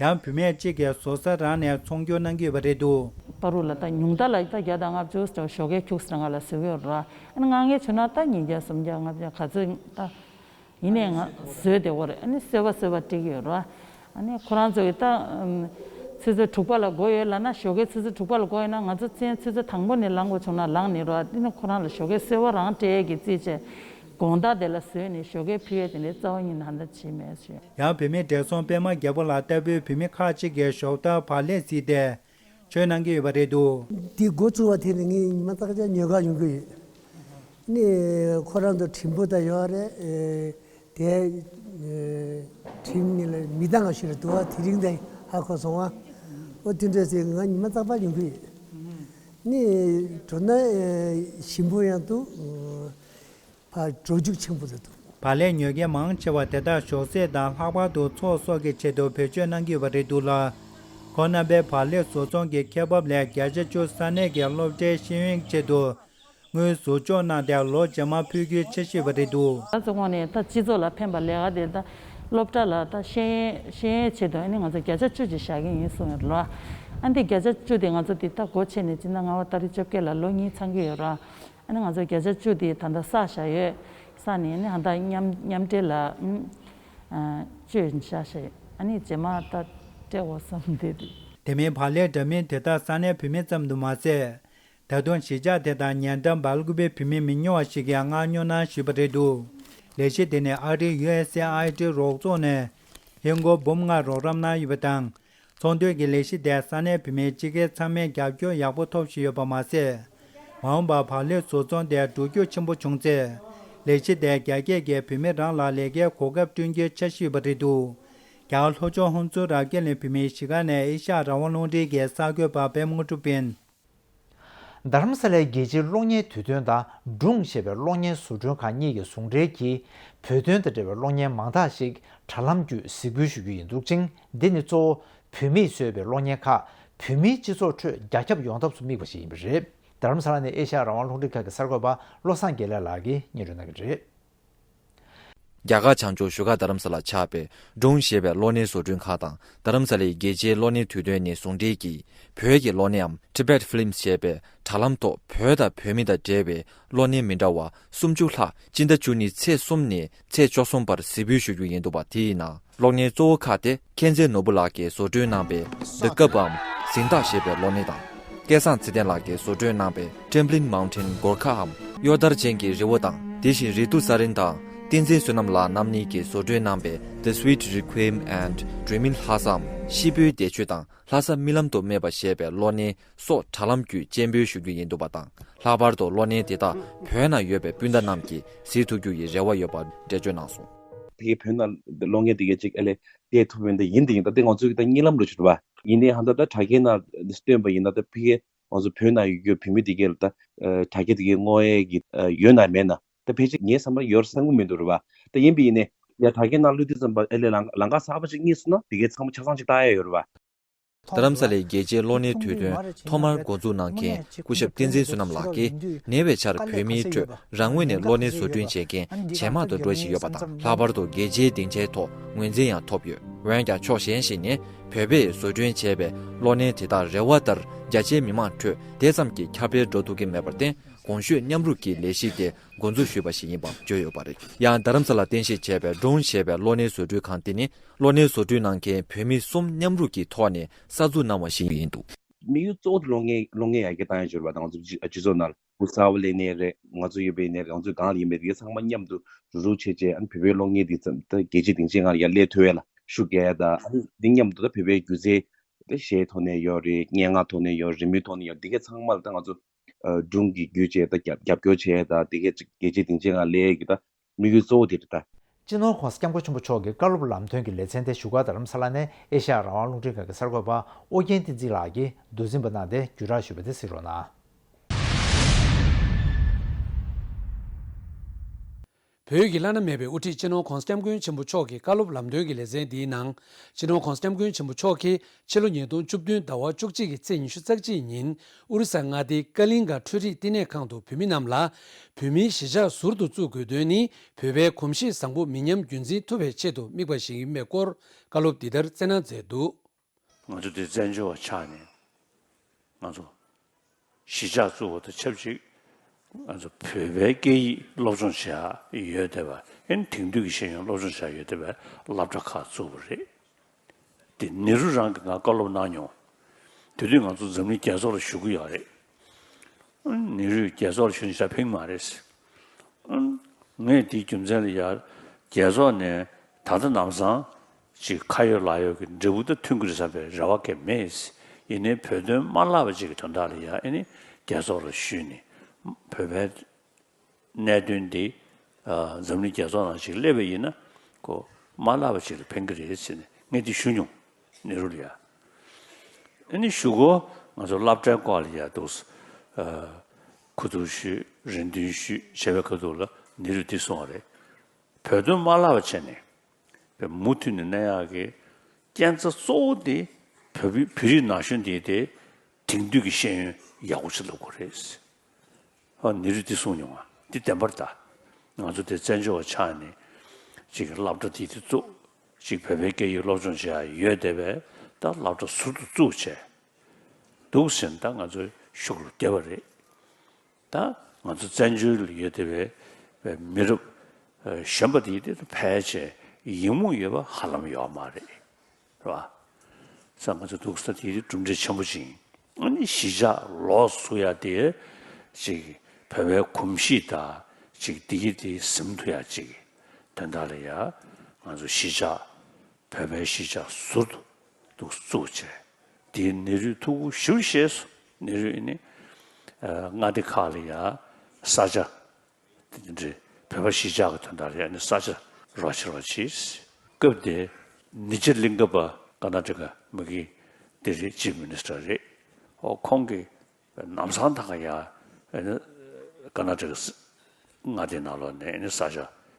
ཡང་བུད་མེད་གཅིག་གིས་བཟོ་ས་རང་ནས་ཚོང་སྒྱུར་གནང་གི་ཡོད་པ་རེད་འདུག། བར་དུ་ལ་ད་ཉུང་མཐའ་ལ་ད་བརྒྱ་དང་ལྔ་བཅུ་ཞོགས་ཀས་ཁྱུག་ཙམ་ལ་བཟོ་གི་ཡོད་རེད། ཨ་ནི་ང་ངས་བྱུང་ན་ད་ཉིས་བརྒྱ་སུམ་བརྒྱ་ལྔ་བརྒྱ་ག་ཚོད་ད། ཡིན་ནའི་ང་བཟོས་བསྡད་ཡོད་རེད། ཨ་ནི་གསོལ་བ་གསོལ་བ་སྤྲད་ཀྱི་ཡོད་རེད། ཨ་ནི་ཁོ་རང་ཚོ་གི་ད་ཨམ་ཆུ་ཚོད་དྲུག་པ་ལ་དགོས་ཡོད་ལབ་ན། ཞོགས་ཀའི་ཆུ་ཚོད་དྲུག་པ་ལ་དགོས་ཡོད་ན། ང་ཚོ་མཚན་ཆུ་ཚོད་དང་པོ་ནས་ལངས་དགོས་བྱུང་ན་ལངས་ནས་རེད། དེ་ནི་ཁོ་རང་ལ་ཞོགས་ཀའི་གསོལ་བ་རང་སྤྲད་ཡས་ཀྱི་རྩིས་བྱས། དགོང་དག་དེ་ལ་བཟོས་ནས་ཞོགས་ཀའི་ཕུལ་ཡས་དེ་འདྲའི་རྩ་བ་ཉིད་ནས་ཧ་ད་བྱས་མེད་ཟེར། ཡང་བུད་མེད་བགྲེས་སོང་པད་མ་རྒྱལ་པོ་ལགས་ལྟ་བུའི་བུད་མེད་ཁག་ཅིག་གིས་ཞོགས་ལྟར་བག་ལེབ་བརྫིས་ཏེ། ཆོས་གནང་གི་ཡོད་པ་རེད་འདུག། འདི་འགོ་བཙུགས་པ་དེ་ནི་ངས་ཉི་མ་རྟག་པར་ཉོ་གར་ཡོང་གི་ཡོད། ནི་ཁོ་རང་ཚོ་བྲིན་པོ་ད་ཡོད་རེད། ཨེ་དེ་ཨེ་བྲིན་ནི་ལ་མི་འདང་བ་ཞིག་རེད་འདུག་བ། དེ་རིང་ད་ཧ་གོ་སོང་བ། ཨོ་དེ་འདྲ་ཟེར་ང་ཉི་མ་རྟག་པར་ཡོང་གི་ཡོད། ནི་འགྲོ་ན་ཨེ་ཞིམ་པོ་ཡང་འདུག། ཕར་འགྲོ་རྒྱུག་ཆེན་པོ་རེད་འདུག། བག་ལེབ་ཉོ་མཁན་མང་ཆེ་བ་དེ་དག་ཞོགས་ཟས་དང་ལྷག་པར་དུ་ཚོགས་གསོག་གི་ཆེད་དུ་བེད་སྤྱོད་གནང་གི་ཡོད་པ་རེད་འདུག་ལ། ཁོང་རྣམ་པའི་བག་ལེབ་བཟོ་ཚོང་གི་ཁེ་འབབ་ལས་བརྒྱ་ཆ་བཅུ་ས་གནས་ཀྱི་སློབ་གྲྭའི་ཤེས་ཡོན་ཆེད་དུ་དངུལ་ཟུར་འཇོག་གནང་སྟེ་ལོ་རྗེས་མ་ཕུལ་རྒྱུའི་འཆར་གཞི་ཡོད་པ་རེད་འདུག། ང་ཚོ་ངོས་ནས་ད་སྤྱི་ཚོགས་ལ་ཕན་པ་ལས་ཀ་དེ་ད་སློབ་གྲྭ་ལ་ད་ཤེས་ཡོན་ཤེས་ཡོན་ཆེད་དུ་ཨ་ནི་ང་ཚོ་བརྒྱ་ཆ་བཅུ་ཅིག་བཞག་གི་ཡིན་གསུངས་ཡོད་རེད་ལ། ཨ་འདི་བརྒྱ་ཆ་བཅུ་དེ་ང་ཚོ་འདི་ད་སྒོ་ཕྱེ་ནས་སྤྱི་ཟླ་ལྔ་པ་ཏ་རིག་བཅོ་བརྒྱད་ལ་ལོ་གཉིས་ཚང་གི་ཡོད་ར། ཨ་ནི་ང་ཚོ་བརྒྱ་ཆ་བཅུ་དེ་ད་ལྟ་བསགས་བཞག་ཡོད། བསགས་ནས་ཨ་ནི་ཧ་ད་མཉམ་མཉམ་འབྲེལ་ལ་ཨུམ་ཨ་བཅོས་བཞག་བཞག་ཡོད། ཨ་ནི་རྗེས་མ་ད་སྤྲད་འོ་བསམ་བསྡད་འདུག། དེ་མིན་བག་ལེབ་འདྲ་མིན་དེ་དག་ས་གནས་བུད་མེད་ཙམ་དུ་མ་ཟད། ད་དུང་གཞིས་ཆགས་དེ་དང་ཉེ་འགྲམ་སྦེལ་ཀོབ་བུད་མེད་མི་ཉུང་བ་ཞིག་གིས་མངགས་ཉོ་གནང་བཞིན་པ་རེད་འདུག། ལས་གཞི་དེ་ནི་ཨ་རིའི་ཡུ་ཨེས་ཨེ་ཨའི་ཊི་རོགས་ཚོགས་ནས་ཧིན་སྒོར་འབུམ་ལྔ་རོགས་རམ་གནང་ཡོད་པ་དང་། ཚོགས་འདུ་གི་ལས་གཞི་དེ་ས་གནས་བུད་མེད་སྤྱི་སྒེར་ཚང་མས་རྒྱབ་སྐྱོར་ཡག་པོ་ཐོབ་བཞིན་ཡོད་པ་མ་ཟད། མ་འོངས་པར་བག་ལེབ་བཟོ་ཚོང་དེ་འགྲོ་རྒྱུག་ཆེན་པོ་བྱུང་ཚེ། ལས་གཞི་དེས་རྒྱ་སྐྱེད་ཀྱི་བུད་མེད་རང་ལ་ལས་ཀའི་གོ་སྐབས་བསྐྲུན་རྒྱུའི་འཆར་གཞི་ཡོད་པ་རེད་འདུག། རྒྱ་གར་ལྷོ་ཕྱོགས་ཧོན་སུར་ར་ཀེ་ལིན་བོད་མིའི་གཞིས་ཀ་ནས་ཨེ་ཤ་ཡ་རང་དབང་རླུང་འཕྲིན་གྱི་གསར་འགོད་པ་པད་མ་དངོས་གྲུབ་ཡིན། རྡ་རམ་ས་ལའི་རྒྱལ་སྤྱིའི་གློག་བརྙན་དུས་སྟོན་དང་སྒྲུང་ཞེས་པའི་གློག་བརྙན་བཟོ་སྐྲུན་ཁང་གཉིས་ཀྱི་ཟུང་འབྲེལ་གྱིས་བོད་དོན་དང་འབྲེལ་བའི་གློག་བརྙན་མང་དག་ཞིག་དྲ་ལམ་བརྒྱུད་གཟིགས་འབུལ་ཞུ་རྒྱུ་ཡིན་འདུག་ཅིང་། འདི་ནི་གཙོ་བོ་བོད་མིས་བཟོས་པའི་གློག་བརྙན་ཁག་བོད་མིའི་སྤྱི་ཚོགས་ཁྲོད་རྒྱ་ཁྱབ་ཡོང་ཐབས་སུ་དམིགས་པ་ཞིག་ཡིན་པ་རེད། རྡ་རམ་ས་ལ་ནས་ཨེ་ཤ་ཡ་རང་དབང་རླུང་འཕྲིན་ཁང་གི་གསར་འགོད་པ་བློ་བཟང་དགེ་ལེགས་ལགས་ཀྱིས་སྙན་སྒྲོན་གནང་གི་རེད། རྒྱ་གར་བྱང་ཕྱོགས་བཞུགས་སྒར་རྡ་རམ་ས་ལར་ཆགས་པའི་སྒྲུང་ཞེས་པའི་གློག་བརྙན་བཟོ་སྐྲུན་ཁང་དང་རྡ་རམ་ས་ལའི་རྒྱལ་སྤྱིའི་གློག་བརྙན་དུས་སྟོན་ནས་ཟུང་འབྲེལ་གྱིས་བོད་ཀྱི་གློག་བརྙནམ་Tibet Films ཞེས་པའི་དྲ་ལམ་ཐོག་བོད་དང་བོད་མི་དང་འབྲེལ་བའི་གློག་བརྙན་མི་འདྲ་བ་སུམ་ཅུ་ལྷག་སྤྱི་ཟླ་བཅུ་གཉིས་ཚེས་གསུམ་ནས་ཚེས་བཅུ་གསུམ་བར་གཟིགས་འབུལ་ཞུ་རྒྱུ་ཡིན་འདུག་པ། དེའི་ནང་གློག་བརྙན་གཙོ་བོ་ཁག་སྟེ་མཁྱེན་བརྩེ་ནོར་བུ་ལགས་ཀྱིས་བཟོ་སྐྲུན་གནང་པའི་The Cup འམ་གཟེངས་རྟགས་ཞེས་པའི་གློག་བརྙན་དང་། སྐལ་བཟང་ཚེ་བརྟན་ལགས་ཀྱིས་བཟོ་སྐྲུན་གནང་པའི་Trembling Mountain སྒོར་ཁ་འམ་གཡོ་ལྟར་ཅན་གྱི་རི་བོ་དང་། དེ་བཞིན་རི་ཏུ་ས་རིན་དང་བསྟན་འཛིན་བསོད་ནམས་ལགས་རྣམ་གཉིས་ཀྱིས་བཟོ་སྐྲུན་གནང་པའི་The Sweet Requiem and Dreaming Lhasa འམ་ཤི་བོའི་བདེ་སྤྱོད་དང་ལྷ་ས་རྨི་ལམ་དུ་སྨྲས་པ་ཞེས་པའི་གློག་བརྙན་སོགས་དྲ་ལམ་བརྒྱུད་སྤྱན་འབུལ་ཞུ་རྒྱུ་ཡིན་འདུག་པ་དང་། ལྷག་པར་དུ་གློག་བརྙན་དེ་དག་བོད་ནང་ཡོད་པའི་སྤུན་ཟླ་རྣམས་ཀྱིས་གཟིགས་ཐུབ་རྒྱུ་ཡི་རེ་བ་ཡོད་པ་འགྲེལ་བརྗོད་གནང་སོང་། ཕ་གི་བོད་ནང་གློག་བརྙན་དེ་གའི་ཅིག་ཨ་ལས་བལྟས་ཐུབ་ཡོད་འདི་ཡིན་འདི་ཡིན། ད་ལྟ་ང་ཚོའི་ད་གཉིད་ལམ་རུ་ཆུ་རུ་བ་ཡིན་ནའི་ཧ་ད་ད་དྲ་རྒྱའི་ནང་སྟོན་པ་ཡིན་ན་ད་ཕ་གི་ང་ཚོ་བོད་ནང་ཡོད་རྒྱུ་བོད་མི་དེ་གའི་ལ་ད་དྲ་རྒྱ་དེ་གའི་བསྔོ་ཡས་ཀྱི་ཡོད་ན་མེད་ན་ད་ཕལ་ཆེར་ངའི་བསམ་པར་ཡོད་བསམ་གི་མི་འདུག་རུ་བ། ད་ཡིན་པ་ཡིན་ནའི་ཡ་དྲ་རྒྱའི་ནང་བླུགས་དུས་ཙམ་པ་ཨ་ལས་ལང་ལང་ཀ་གསར་པ་ཅིག་རྙེད་སོང་ན་དེ་གའི་ཚང་མ་ཆ་ཚང་ཅིག་ལྟ་ཡས་ཡོད་རུ་བ། རྡ་རམ་ས་ལའི་རྒྱལ་སྤྱིའི་གློག་བརྙན་དུས་སྟོན་ཐོག་མར་འགོ་འཛུགས་གནང་མཁན་སྐུ་ཞབས་བསྟན་འཛིན་བསོད་ནམས་ལགས་ཀྱིས་ཉེ་བའི་ཆར་བོད་མིའི་ཁྲོད་རང་ངོས་ནས་གློག་བརྙན་བཟོ་སྐྲུན་བྱེད་མཁན་ཇེ་མང་དུ་འགྲོ་བཞིན་ཡོད་པ་དང་། ལྷག་པར་དུ་རྒྱལ་སྤྱིའི་སྡིངས་ཆའི་ཐོག་ངོས་འཛིན་ཡང་ཐོབ་ཡོད། འོན་ཀྱང་ཕྱོགས་གཞན་ཞིག་ནས་བོད་པས་བཟོ་སྐྲུན་བྱས་པའི་གློག་བརྙན་དེ་དག་རེ་བ་ལྟར་རྒྱ་ཆེའི་མི་མང་ཁྲོད་དེ་ཙམ་གྱི་ཁྱབ་སྤེལ་འགྲོ་ཐུབ་ཀྱི་མེད་པར་བརྟེན། གོང་ཞུས་མཉམ་རུབ་ཀྱི་ལས་གཞི་དེ་འགོ་འཛུགས་ཞུས་པ་ཞིག་ཡིན་པ་བརྗོད་ཡོད་པ་རེད། ཡང་རྡ་རམ་ས་ལ་རྟེན་གཞི་བྱས་པའི་སྒྲུང་ཞེས་པའི་གློག་བརྙན་བཟོ་སྐྲུན་ཁང་དེ་ནི་གློག་བརྙན་བཟོ་སྐྲུན་གནང་མཁན་བོད་མི་གསུམ་མཉམ་རུབ་ཀྱི་ཐོག་ནས་གསར་འཛུགས་གནང་བ་ཞིག་ཡིན་འདུག། དམིགས་ཡུལ་གཙོ་བོ་དེ་གློག་བརྙན་གློག་བརྙན་ཡར་རྒྱས་བཏང་ཡ་ཅིག་རེད་པ། ད་ང་ཚོ་སྤྱི་སྤྱི་ཚོགས་ནང་ལ་ཕུགས་གསར་པ་ལས་ནས་རེད། ང་ཚོ་ཡོད་པའི་ནས་རེད། ང་ཚོའི་སྒང་ལ་ཡིན་པའི་དེ་གའི་ཚང་མ་མཉམ་དུ་རུབ་རུབ་བྱས་བྱས་ཨ་ནི་བོད་པའི་གློག་བརྙན་འདི་ཙམ་ད་རྒྱལ་སྤྱིའི་སྡིངས་ཆའི་སྒང་ལ་ཡར་སླེབས་ཐུབ་ཡ་ལ་ཤུགས་རྒྱག་ཡ་ད་ཨ་ནི་འདི་མཉམ་དུ་ད་བོད་པའི་སྒྱུ་རྩལ་ད་གཞས་ཐོག་ནས་ཡོད་རེད། སྙན་ངག་ཐོག་ནས་ཡོད་རེད། རི་མོའི་ཐོག་ནས་ཡོད་འདི་གའི་ཚང་མ་ལ་ད་ང་ཚོ་སྒྲུང་གི་བརྒྱུད་བྱས་ད་རྒྱབ་རྒྱབ་སྐྱོར་བྱས་ད་འདི་གའི་རྒྱལ་སྤྱིའི་སྡིངས་ཆའི་སྒང་ལ་སླེབས་ཡ་གི་ད་དམིགས་ཡུལ་གཙོ་བོ་དེ་རེད་ད། སྤྱི་ནོར་༸གོང་ས་༸སྐྱབས་མགོན་ཆེན་པོ་མཆོག་གི་བཀའ་སློབ་ལམ་སྟོན་གྱི་ལེ་ཚན་དེ་བཞུགས་སྒར་རྡ་རམ་ས་ལ་ནས་ཨེ་ཤ་ཡ་རང་དབང་རླུང་འཕྲིན་ཁང་གི་གསར་འགོད་པ་ཨོ་རྒྱན་བསྟན་འཛིན་ལགས་ཀྱིས་མདོ་འཛིན་པ་གནང་སྟེ་བརྒྱུད་བསྒྲགས་ཞུས་པ་དེ་གཟིགས་རོགས་གནང་། བོད་ཀྱི་བླ་ན་མེད་པའི་དབུ་ཁྲིད་སྤྱི་ནོར་༸གོང་ས་༸སྐྱབས་མགོན་ཆེན་པོ་མཆོག་གི་བཀའ་སློབ་ལམ་སྟོན་གྱི་ལེ་ཚན་འདིའི་ནང་། སྤྱི་ནོར་༸གོང་ས་༸སྐྱབས་མགོན་ཆེན་པོ་མཆོག་གིས་ཕྱི་ལོ་ཉིས་སྟོང་བཅུ་བདུན་ཟླ་བ་བཅུ་གཅིག་གི་ཚེས་ཉི་ཤུ་རྩ་གཅིག་ཉིན་ཨོ་རི་ས་མངའ་སྡེའི་ཀ་ལིང་ག་འཕྲུལ་རིག་བསྟི་གནས་ཁང་དུ་བོད་མི་རྣམས་ལ་བོད་མིའི་གཞིས་ཆགས་ཟུར་དུ་བཙུགས་དགོས་དོན་ནི་བོད་པའི་གོམས་གཤིས་བཟང་པོ་མི་ཉམས་རྒྱུན་འཛིན་ཐུབ་པའི་ཆེད་དུ་དམིགས་པ་ཞིག་ཡིན་པའི་སྐོར་བཀའ་སློབ་འདི་ལྟར་སྩལ་གནང་མཛད་འདུག། ང་ཚོ་འདི་བཙན་བྱོལ་བ་ཆགས་ནས་ང་ཚོ་གཞིས་ཆགས་བཙུགས་པ་དང་ཆབས་ཅིག་ང་ཚོ་བོད་པའི་སྐད་ཡིག་སློབ་སྦྱོང་བྱེད་ཡ་ཡོད་བསྡད་པ། ཨེ་ནི་དེང་དུས་ཀྱི་ཤེས་ཡོན་སློབ་སྦྱོང་བྱེད་ཡ་ཡོད་བསྡད་པའི་སློབ་གྲྭ་ཁག་བཙུགས་པ་རེད། དེ་ནེ་རུ་རང་གིས་ང་བཀའ་སློབ་གནང་མྱོང་། དེ་དུས་ང་ཚོ་འཛམ་གླིང་རྒྱལ་ཚོགས་ལ་ཞུ་གི་ཡོད་རེད། ཨ་ནེ་རུས་རྒྱལ་ཚོགས་ལ་ཞུ་ནས་ཤ་ཕིང་མ་རེད། ཨ་ངས་དེའི་རྒྱུ་མཚན་ལ་ཡ་རྒྱལ་ཚོགས་ནས་ད་ལྟ་ནམ་སང་ཅིག་ཁ་ཡོད་ལག་ཡོད་ཀྱི་འབྲས་བུ་ད་ཐོན་གི་རེད་བསམ་པའི་རེ་བ་གང་མེད། ཡིན་ནའི་བོད་དོན་མ་བརླག་པ་ཅིག་གི་དོན་དག་ལ་ཡ་ཨ་ནི་རྒྱལ་ཚོགས་ལ་ཞུས་ནས་བོད་པའི་གནད་དོན་འདི་ཨ་འཛམ་གླིང་རྒྱལ་ཚོགས་ནང་ཞིག་སླེབས་པ་ཡིན་ན་ཁོ་མ་བརླག་པ་ཅིག་ལ་ཕན་གི་རེད་ཟེར་ནས་ངས་འདི་ཞུ་མྱོང་། ནེ་རུ་ལ་ཡ། ཨ་ནི་གཞུག་གུ་ང་ཚོ་སློབ་གྲྭའི་སྐོར་ལ་ཡ་འདུག་ཨ་ཁུ་བསྡུ་ཞུས་རེ་འདུན་ཞུས་བྱས་པའི་ཁ་ཐུག་ལ་ནེ་རུས་འདི་གསུངས་པ་རེད། བོད་དོན་མ་བརླག་པ་བྱས་ནས་མུ་མཐུད་ནས་གནས་ཡག་གི་རྐྱེན་རྩ་གཙོ་བོ་དེ་བོད་བོད་རིགས་ན་གཞོན་དེ་དེ་དེང་དུས་ཀྱི་ཤེས་ཡོན་ཡག་པོ་ཞིག་སློབ་དགོས་རེད། ཨ་ནེ་རུས་འདི་གསུངས་མྱོང་བ་འདི་བདེན་པར་གདའ། ང་ཚོ་དེ་བཙན་བྱོལ་བ་ཆགས་ནས་ཅིག་སློབ་གྲྭ་དེ་དེ་བཙུགས། ཅིག་བོད་པའི་སྐད་ཡིག་སློབ་སྦྱོང་བྱེད་ཡ་ཡོད་བསྡད་པས་ད་སློབ་གྲྭ་ཟུར་དུ་བཙུགས་བྱས་འདུག་ཟེར་ན་ད་ང་ཚོའི་ཤུགས་རུ་བསྡད་པ་རེད། ད་ང་ཚོ་བཙན་བྱོལ་ལ་ཡོད་བསྡད་པའི་མི་རབས་གཞོན་པ་དེ་དེ་ཕལ་ཆེར་ཡིག་རྨོངས་ཡོད་པ་ཧ་ལམ་ཡོད་མ་རེད། རེད་བ། ས་ང་ཚོ་འདུག་ས་དེ་གྲུབ་འབྲས་ཆེན་པོ་ཅིག་ཨ་ནི་གཞིས་ཆགས་ལོགས་སུ་ཡ་དེ་ཅིག་བོད་པའི་གོམས་གཤིས་དང་ཅིག་བདེ་སྐྱིད་དེ་ཟིན་ཐུབ་ཡ་ཅིག་དོན་དག་ལ་ཡ་ང་ཚོ་གཞིས་ཆགས་བོད་པའི་གཞིས་ཆགས་ཟུར་དུ་བཙུགས་བྱས་དེའི་ནེ་རུས་ཐུགས་ཁུར་ཞེ་པོ་བཞེས་སོང་། ནེ་རུས་ཨ་ནི་མངའ་སྡེ་ཁག་ལ་ཡ་ས་ཆ། དེ་འདྲའི་བོད་པ་གཞིས་ཆགས་ཀྱི་དོན་དག་ལ་ཡང་ནི་ས་ཆ་རོགས་བྱེད་རོགས་བྱེད། སྐབས་དེ་ནི་ཇེ་ལིང་ག་པ་ཀར་ནཱ་ཊ་ཀ་མ་གི་དེ་རེད། ཅིབ་མི་ནི་སི་ཊར་རེད། ཨོ་ཁོང་གིས་ནམ་སང་ད་ག་ཡ་ཨ་ནི་ཀར་ནཱ་ཊ་ཀ་མངའ་སྡེ་ནང་ལོགས་ནས་ཨ་ནི་ས་ཆ་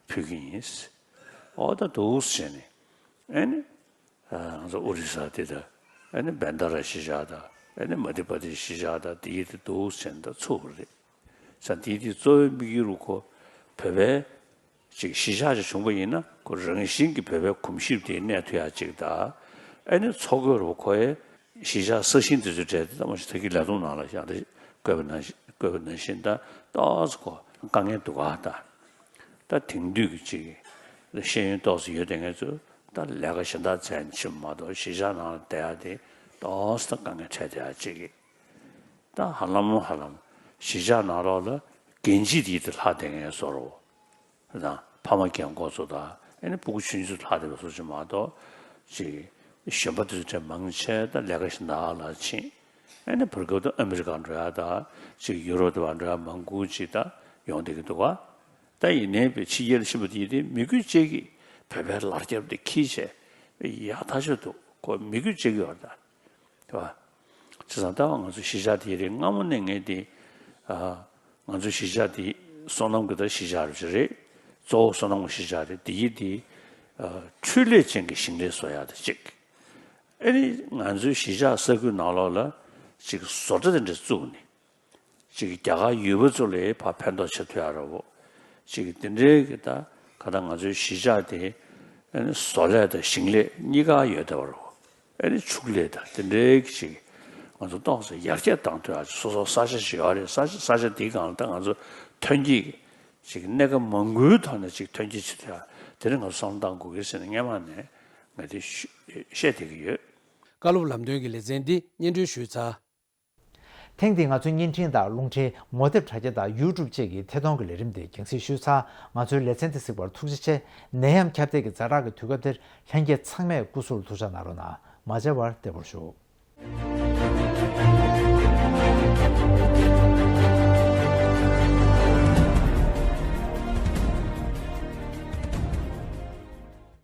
ཕུལ་གྱི་ཡིན། ཨོ་ད་འདུག་ཟེར་ནས་ཨ་ནི། ང་ཚོ་ཨོ་རི་ས་དེ་དང་ཨ་ནི་བེན་དྷ་ར་གཞིས་ཆགས་དང་ཨ་ནི་མ་དྷི་པ་དེ་ཤི་གཞིས་ཆགས་དང་དེ་ཡི་དེ་འདུག་ཟེར་ནས་ད་ཚུགས་པ་རེད། ས་དེ་དེ་གཙོ་བོའི་དམིགས་ཡུལ་རུ་ཁོ་བོད་པའི་ཅིག་གཞིས་ཆགས་ཅིག་བྱུང་པ་ཡིན་ན་ཁོ་རང་བཞིན་གྱི་བོད་པའི་གོམས་གཤིས་དེ་གནས་ཐུབ་ཡ་ཅིག་དང་ཨ་ནི་འཚོ་གོས་རུ་ཁོ་ཡའི་གཞིས་ཆགས་ས་ཞིང་དེ་ཚོའི་གྲས་དེ་ད་མ་ཞིག་ད་གི་ལས་དོན་ནང་ལ་ཡང་དེ་བཀོད་པ་ནང་བཞིན་བཀོད་པ་ནང་བཞིན་ད་ཏོག་ཙམ་ཁོ་དཀའ་ངལ་འདུག་ག་ད་ད་དེང་དུས་ཀྱི་ཅིག་ཤེས་ཡོན་ཏོག་ཙམ་ཡོད་དེ་ངས་ཚོ། ད་ལས་ཀ་གཞན་དག་མཚན་ཕྱིན་མ་གཏོགས་གཞིས་ཆགས་ནང་ལ་བསྡད་ཡ་དེ་ཏོག་ཙམ་དཀའ་ངལ་འཕྲད་བསྡད་ཡ་ཅིག་གི། ད་ཧ་ལམ་ཧ་ལམ་གཞིས་ཆགས་ནང་ལོགས་ལ་རྒན་བྱིས་དེ་དེ་ལྷག་བསྡད་མཁན་བཟོ་འདྲ་བོ་དང་ཕ་མ་རྒན་གོག་ཚོ་དང་ཨ་ནི་སྤུ་གུ་ཆུང་ཆུང་ཚོ་ལྷག་བསྡད་པ་བཟོ་ཅིག་མ་གཏོགས་ཅིག་གཞོན་པ་དེ་ཚོ་གྲས་མང་ཆེ་ད་ལས་ཀ་གཞན་དག་ལ་ཕྱིན། ཨ་ནི་བར་སྐབས་དུ་ཨ་མི་རི་ཀ་འགྲོ་ཡ་དང་ཅིག་ཡུ་རོབ་དེ་བ་འགྲོ་ཡ་མང་པོ་ཅིག་ད་ཡོང་བསྡད་ཀྱི་འདུག་ག་ད་ཡིན་ནའི་བའི་ཕྱི་རྒྱལ་ལ་ཕྱིན་པ་དེ་ཡིན་ཏེ་མི་དགོས་གཅིག་གིས་བོད་པའི་ལར་རྒྱབ་དེ་ཁྱེར་བྱས་ཡག་ཐག་ཆོད་འདུག་ཁོ་མི་དགོས་གཅིག་གིས་བར་ད། རེད་བ། བྱས་ཙང་ད་ང་ཚོ་གཞིས་ཆགས་དེ་རེད། སྔ་མོ་ནས་ངས་དེ་ཨ་ང་ཚོ་གཞིས་ཆགས་དེ་བསོད་ནམས་ཀྱི་ད་གཞིས་ཆགས་རེད་རེད། གཙོ་བོ་བསོད་ནམས་ཀྱི་གཞིས་ཆགས་རེད། དེ་ཡིན་དེ་ཨ་འཕྲུལ་ལས་ཅན་གྱི་ཞིང་ལས་བཟོ་ཡག་དེ་གཅིག་ཨ་ནི་ང་ཚོའི་གཞིས་ཆགས་ས་ཁུལ་ནང་ལོགས་ལ་ཅིག་བཟོ་གྲྭ་དེ་འདྲ་བཙུགས་ནས། ཅིག་རྒྱ་གར་ཡུལ་པ་ཚོ་ལ་ཕར་ཕན་ཐོགས་བྱེད་ཐུབ་ཡ་ར་བོ། ཅིག་དེ་འདྲའི་གི་ད་ག་ད་ང་ཚོའི་གཞིས་ཆགས་དེ་ཨ་ནི་བཟོ་ལས་དང་ཞིང་ལས་གཉིས་ཀ་ཡོད་བསྡད་པ་ར་བོ། ཨ་ནི་ཕྱུགས་ལས་དང་དེ་འདྲའི་གི་ཅིག་ང་ཚོ་ཏོག་ཙམ་ཡར་རྒྱས་བཏང་ཐུབ་ཡ་ཅིག་སོ་སོ་ས་ཆ་ཞིག་ཡོད་རེད། ས་ཆ་ས་ཆ་དེའི་སྒང་ལ་ད་ང་ཚོ་ཐོན་སྐྱེད་ཀྱི་ཅིག་གནས་སྐབས་མང་པོའི་ཐོག་ནས་ཅིག་ཐོན་སྐྱེད་བྱེད་ཐུབ་ཡ་དེ་རིང་ང་ཚོ་བསམ་བློ་གཏང་དགོས་ཀྱི་ཟེར་ནས་སྔན་མ་ནས་ང་དེ་བཤད་བསྡད་ཀྱི་ཡོད། བཀའ་སློབ་ལམ་སྟོན་གྱི་ལེ་ཚན་འདི་སྙན་སྒྲོན་ཞུས་ཚར། ཐེངས་འདིའི་ང་ཚོའི་བརྙན་འཕྲིན་དང་རླུང་འཕྲིན་ངོ་དེབ་དྲ་རྒྱ་དང་ཡུ་ཊུབ་བཅས་ཀྱི་ཐད་གཏོང་གི་ལས་རིམ་དེ་རྒྱང་སྲིང་ཞུས་ཚར། ང་ཚོའི་ལེ་ཚན་དེ་གཟིགས་པར་ཐུགས་རྗེ་ཆེ། ནད་ཡམས་ཁྱབ་གདལ་གྱི་ཛ་དྲག་གི་དུས་སྐབས་འདིར་ལྷན་རྒྱས་ཚང་མས་སྐུ་གཟུགས་ལ་ཐུགས་ཅག་གནང་རོགས་གནང་། མ་མཇལ་བར་བདེ་པོར་བཞུགས།